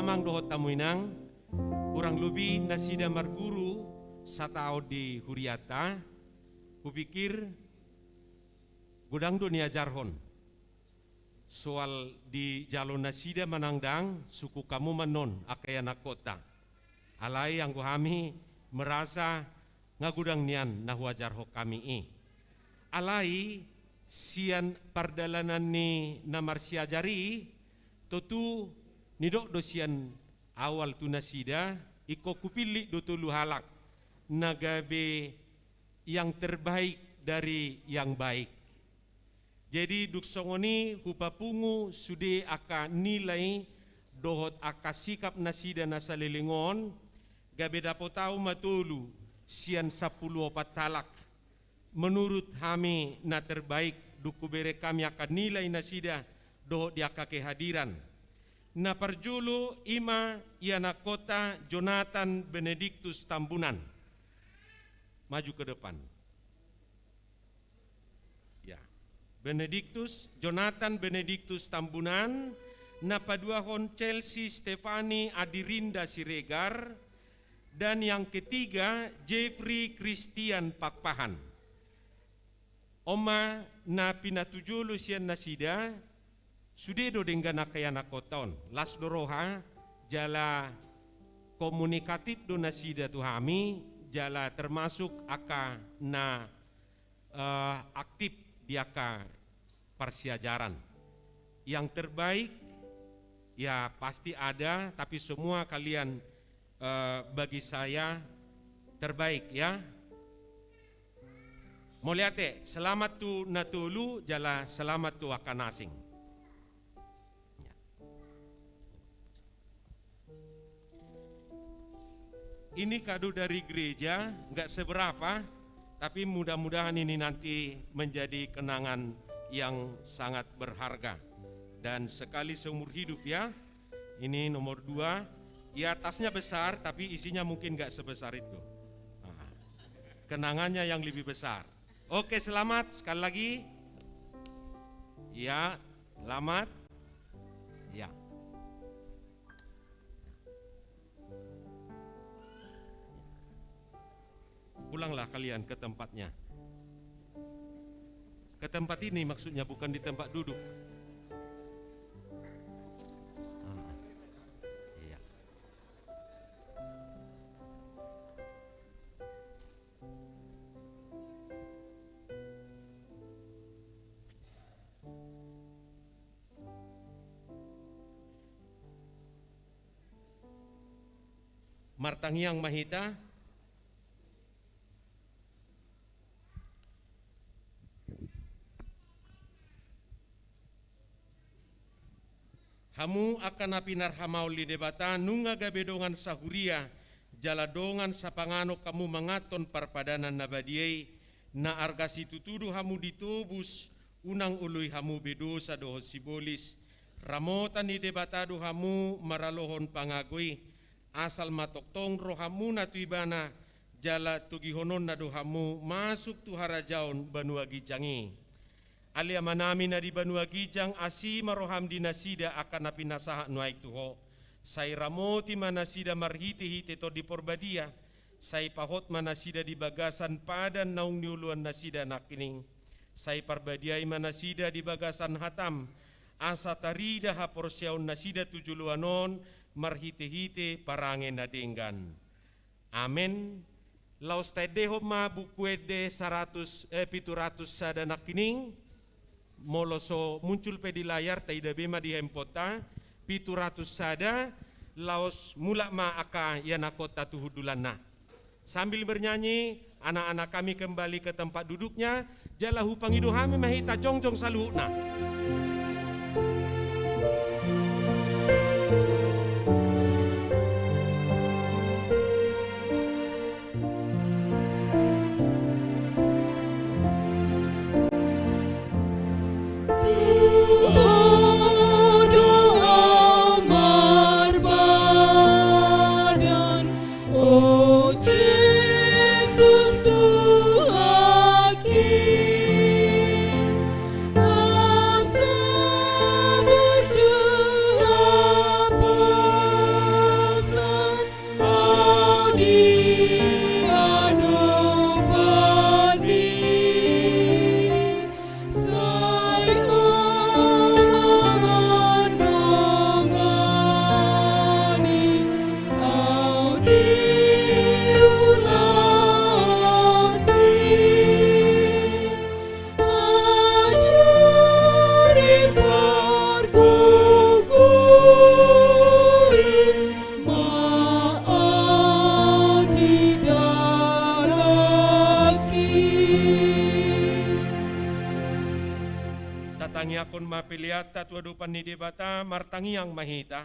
Amang dohot hamu inang, hurang lobi nasida marguru sataon di hurianta, hupikir godang do niajarhon. Soal dijalo nasida manang ndang, sungkun hamu ma annon angka ianakhonta. Alai anggo hami merasa nga godang nian na huajarhon hami i. Alai sian pardalanan ni na marsiajar i, tontu nidok do sian awal tu nasida, ingkon hupillit do tolu halak na gabe yang terbaik dari yang baik. Jadi dung songon i hupapungu sude angka nilai dohot angka sikap nasida na saleleng on, gabe dapot ahu ma tolu sian sampulu opat halak. Menurut hami na terbaik, dung hubereng hami angka nilai nasida dohot di angka kehadiran. Na parjolo i ma ianakhonta Jonathan Benedictus Tambunan. Maju ke depan. Ya. Benedictus, Jonathan Benedictus Tambunan, na paduahon Chelsea Stefani Adirinda Siregar, dan yang ketiga Jeffrey Christian Pakpahan. On ma na pinatujolo sian nasida, sude do denggan angka ianakhonta on. Las do roha, jala komunikatif do nasida tu hami, jala termasuk angka na eh, aktif di angka parsiajaran. Yang terbaik, ya pasti ada, tapi semua kalian, eh, bagi saya terbaik, ya. Mauliate, selamat tu na tolu, jala selamat tu angka na asing. Ini kado dari gereja, nggak seberapa, tapi mudah-mudahan ini nanti menjadi kenangan yang sangat berharga. Dan sekali seumur hidup ya, ini nomor dua. Ya, tasnya besar, tapi isinya mungkin nggak sebesar itu. Nah, kenangannya yang lebih besar. Oke, selamat sekali lagi. Ya, selamat. Ya. Pulanglah kalian ke tempatnya. Ke tempat ini maksudnya, bukan di tempat duduk. Ah, iya. Martangiang ma hita. Hamu angka na pinarhamaol ni Debata, nunga gabe dongan sahuria jala dongan sapanganon hamu manganhon parpadanan na badia i, na arga situtu do hamu ditobus, unang oloi hamu be dosa dohot sibolis. Ramotan ni Debata do hamu maralohon pangago i, asal ma tongtong rohamuna tu Ibana, jala togihononna do hamu masuk tu harajaon banua ginjang i. Ale Amanami na di banua ginjang, asi ma roham di nasida angka na pinasahat nuaeng tu Ho. Sai ramoti ma nasida marhitehite Tondi Porbadia. Sai pahot ma nasida di bagasan padan naung nioloan nasida nangkining. Sai parbadiai ma nasida di bagasan hatam, asa tarida haporseaon nasida tu joloan on marhitehite parange na denggan. Amen. Laos taendehon ma Buku Ende saratus, eh, pitu ratus sada nangkining. Molo so muncul pe di layar, taida be ma di handphoneta, pitu ratus sada, laos mulak ma angka ianakhonta tu hundulanna. Sambil bernyanyi, anak-anak kami kembali ke tempat duduknya, jala hupangido hami ma hita jongjong saluhutna. Kon ma peleanta tu adopan ni Debata, martangiang ma hita.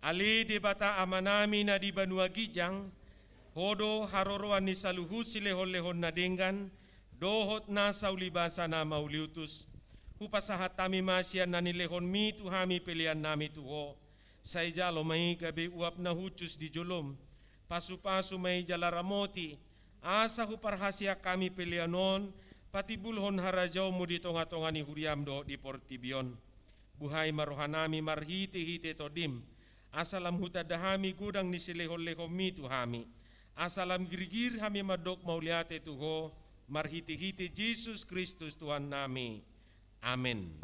Ale Debata Amanami na di banua ginjang, Ho do haroroan ni saluhut silehonlehon na denggan, dohot nasa ulibasa na mauliutus. Hupasahat hami ma sian na nilehonMi tu hami peleannami tu Ho. Sai jalo ma i gabe uap na hushus di joloM. Pasupasu ma i jala ramoti, asa huparhaseang hami pelean on patimbulhon harajaonMu di tongatonga ni huriaM dohot di portibi on. Buhai ma rohanami marhitehite TondiM, asa lam hutanda hami godang ni silehonlehonMi tu hami, asa lam girgir hami mandok mauliate tu Ho, marhitehite Jesus Kristus Tuhannami. Amen.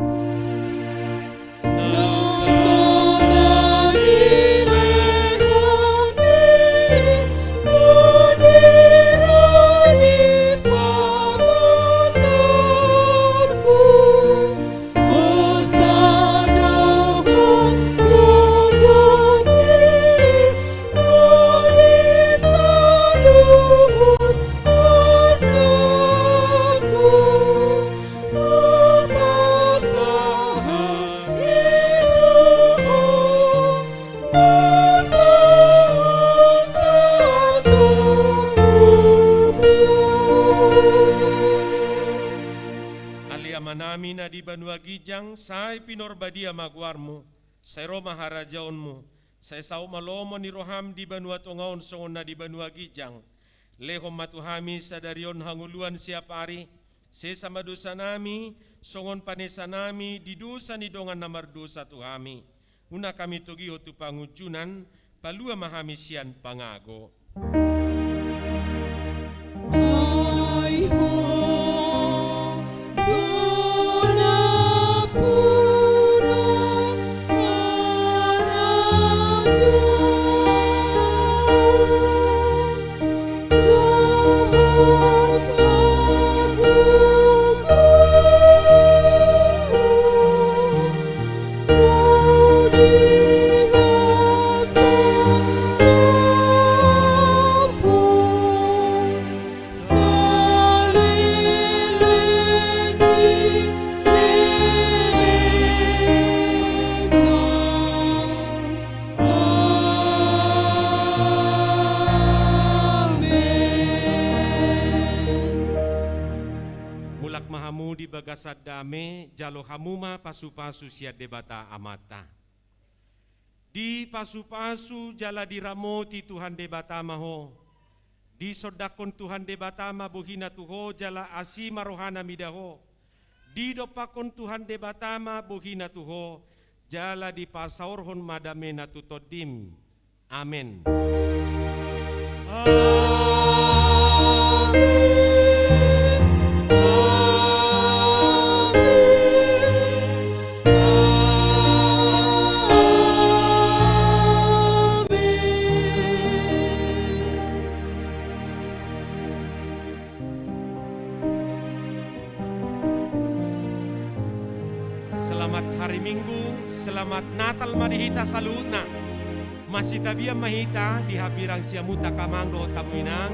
Ale Amanami na di banua ginjang, sai pinarbadia ma goarMu, sai ro ma harajaonMu, sai saut ma lomo ni rohaM di banua tonga on songon na di banua ginjang. Lehon ma tu hami sadari on hangoluan siapari, sesa ma dosanami, songon panesanami di dosa ni dongan na mardosa tu hami. Unang hami togihon tu pangunjunan, palua ma hami sian pangago. Ai Ho do nampuna harajaon dohot hagogoon. Mulak ma hamu di bagasan dame, jalo hamu ma pasupasu sian Debata Amanta. Dipasupasu jala diramoti Tuhan Debata ma ho. Disondangkon Tuhan Debata ma bohiNa tu ho jala asi ma rohaNa mida ho. Didompakkon Tuhan Debata ma bohiNa tu ho, jala dipasaorhon ma dameNa tu tondim. Amen. Amen. Amen. Amen. Selamat hari Minggu, selamat Natal ma di hita saluhutna. Masitabian ma hita di hambirang siamun angka amang dohot hamu inang.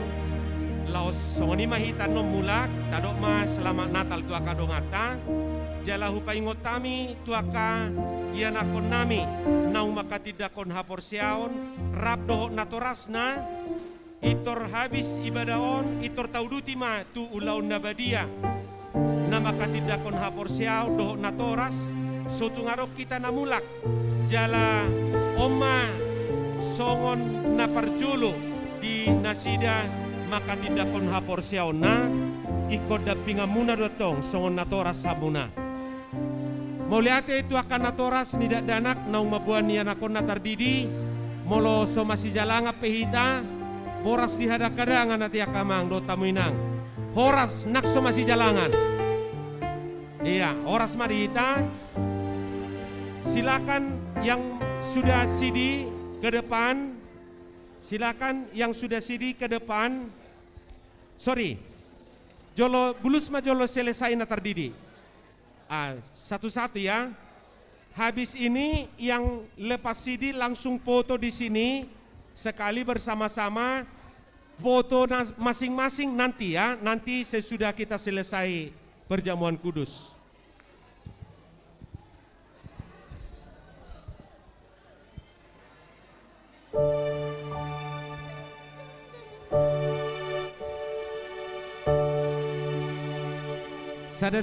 Laos songon i ma hita annon mulak, tadok ma selamat Natal tu angka donganta. Jala hupaingot hami tu angka ianakkonnami naung mangkatindangkon haporseaon, rap dohot natorasna. Pintor habis ibadah on, pintor tauduti ma tu ulaon na badia na mangkatindangkon haporseaon dohot natoras. So tung adong hita na mulak, jala on ma songon na parjolo di nasida mangkatindangkon haporseaonna, ingkon dampinganmuna do antong songon natoras hamuna. Mauliate tu angka natoras ni dakdanak naung mamboan ianakkonna tardidi. Molo so masijalangan pe hita, boras di hadanghadangan ate angka amang dohot hamu inang. Horas nang so masijalangan. Iya, horas ma di hita. Silakan yang sudah sidi ke depan. Silakan yang sudah sidi ke depan. Sorry. Jolo, bulus ma jolo selesai na tardidi. Ah, satu-satu ya. Habis ini yang lepas sidi langsung foto di sini sekali bersama-sama, foto nas-, masing-masing nanti ya, nanti sesudah kita selesai perjamuan kudus.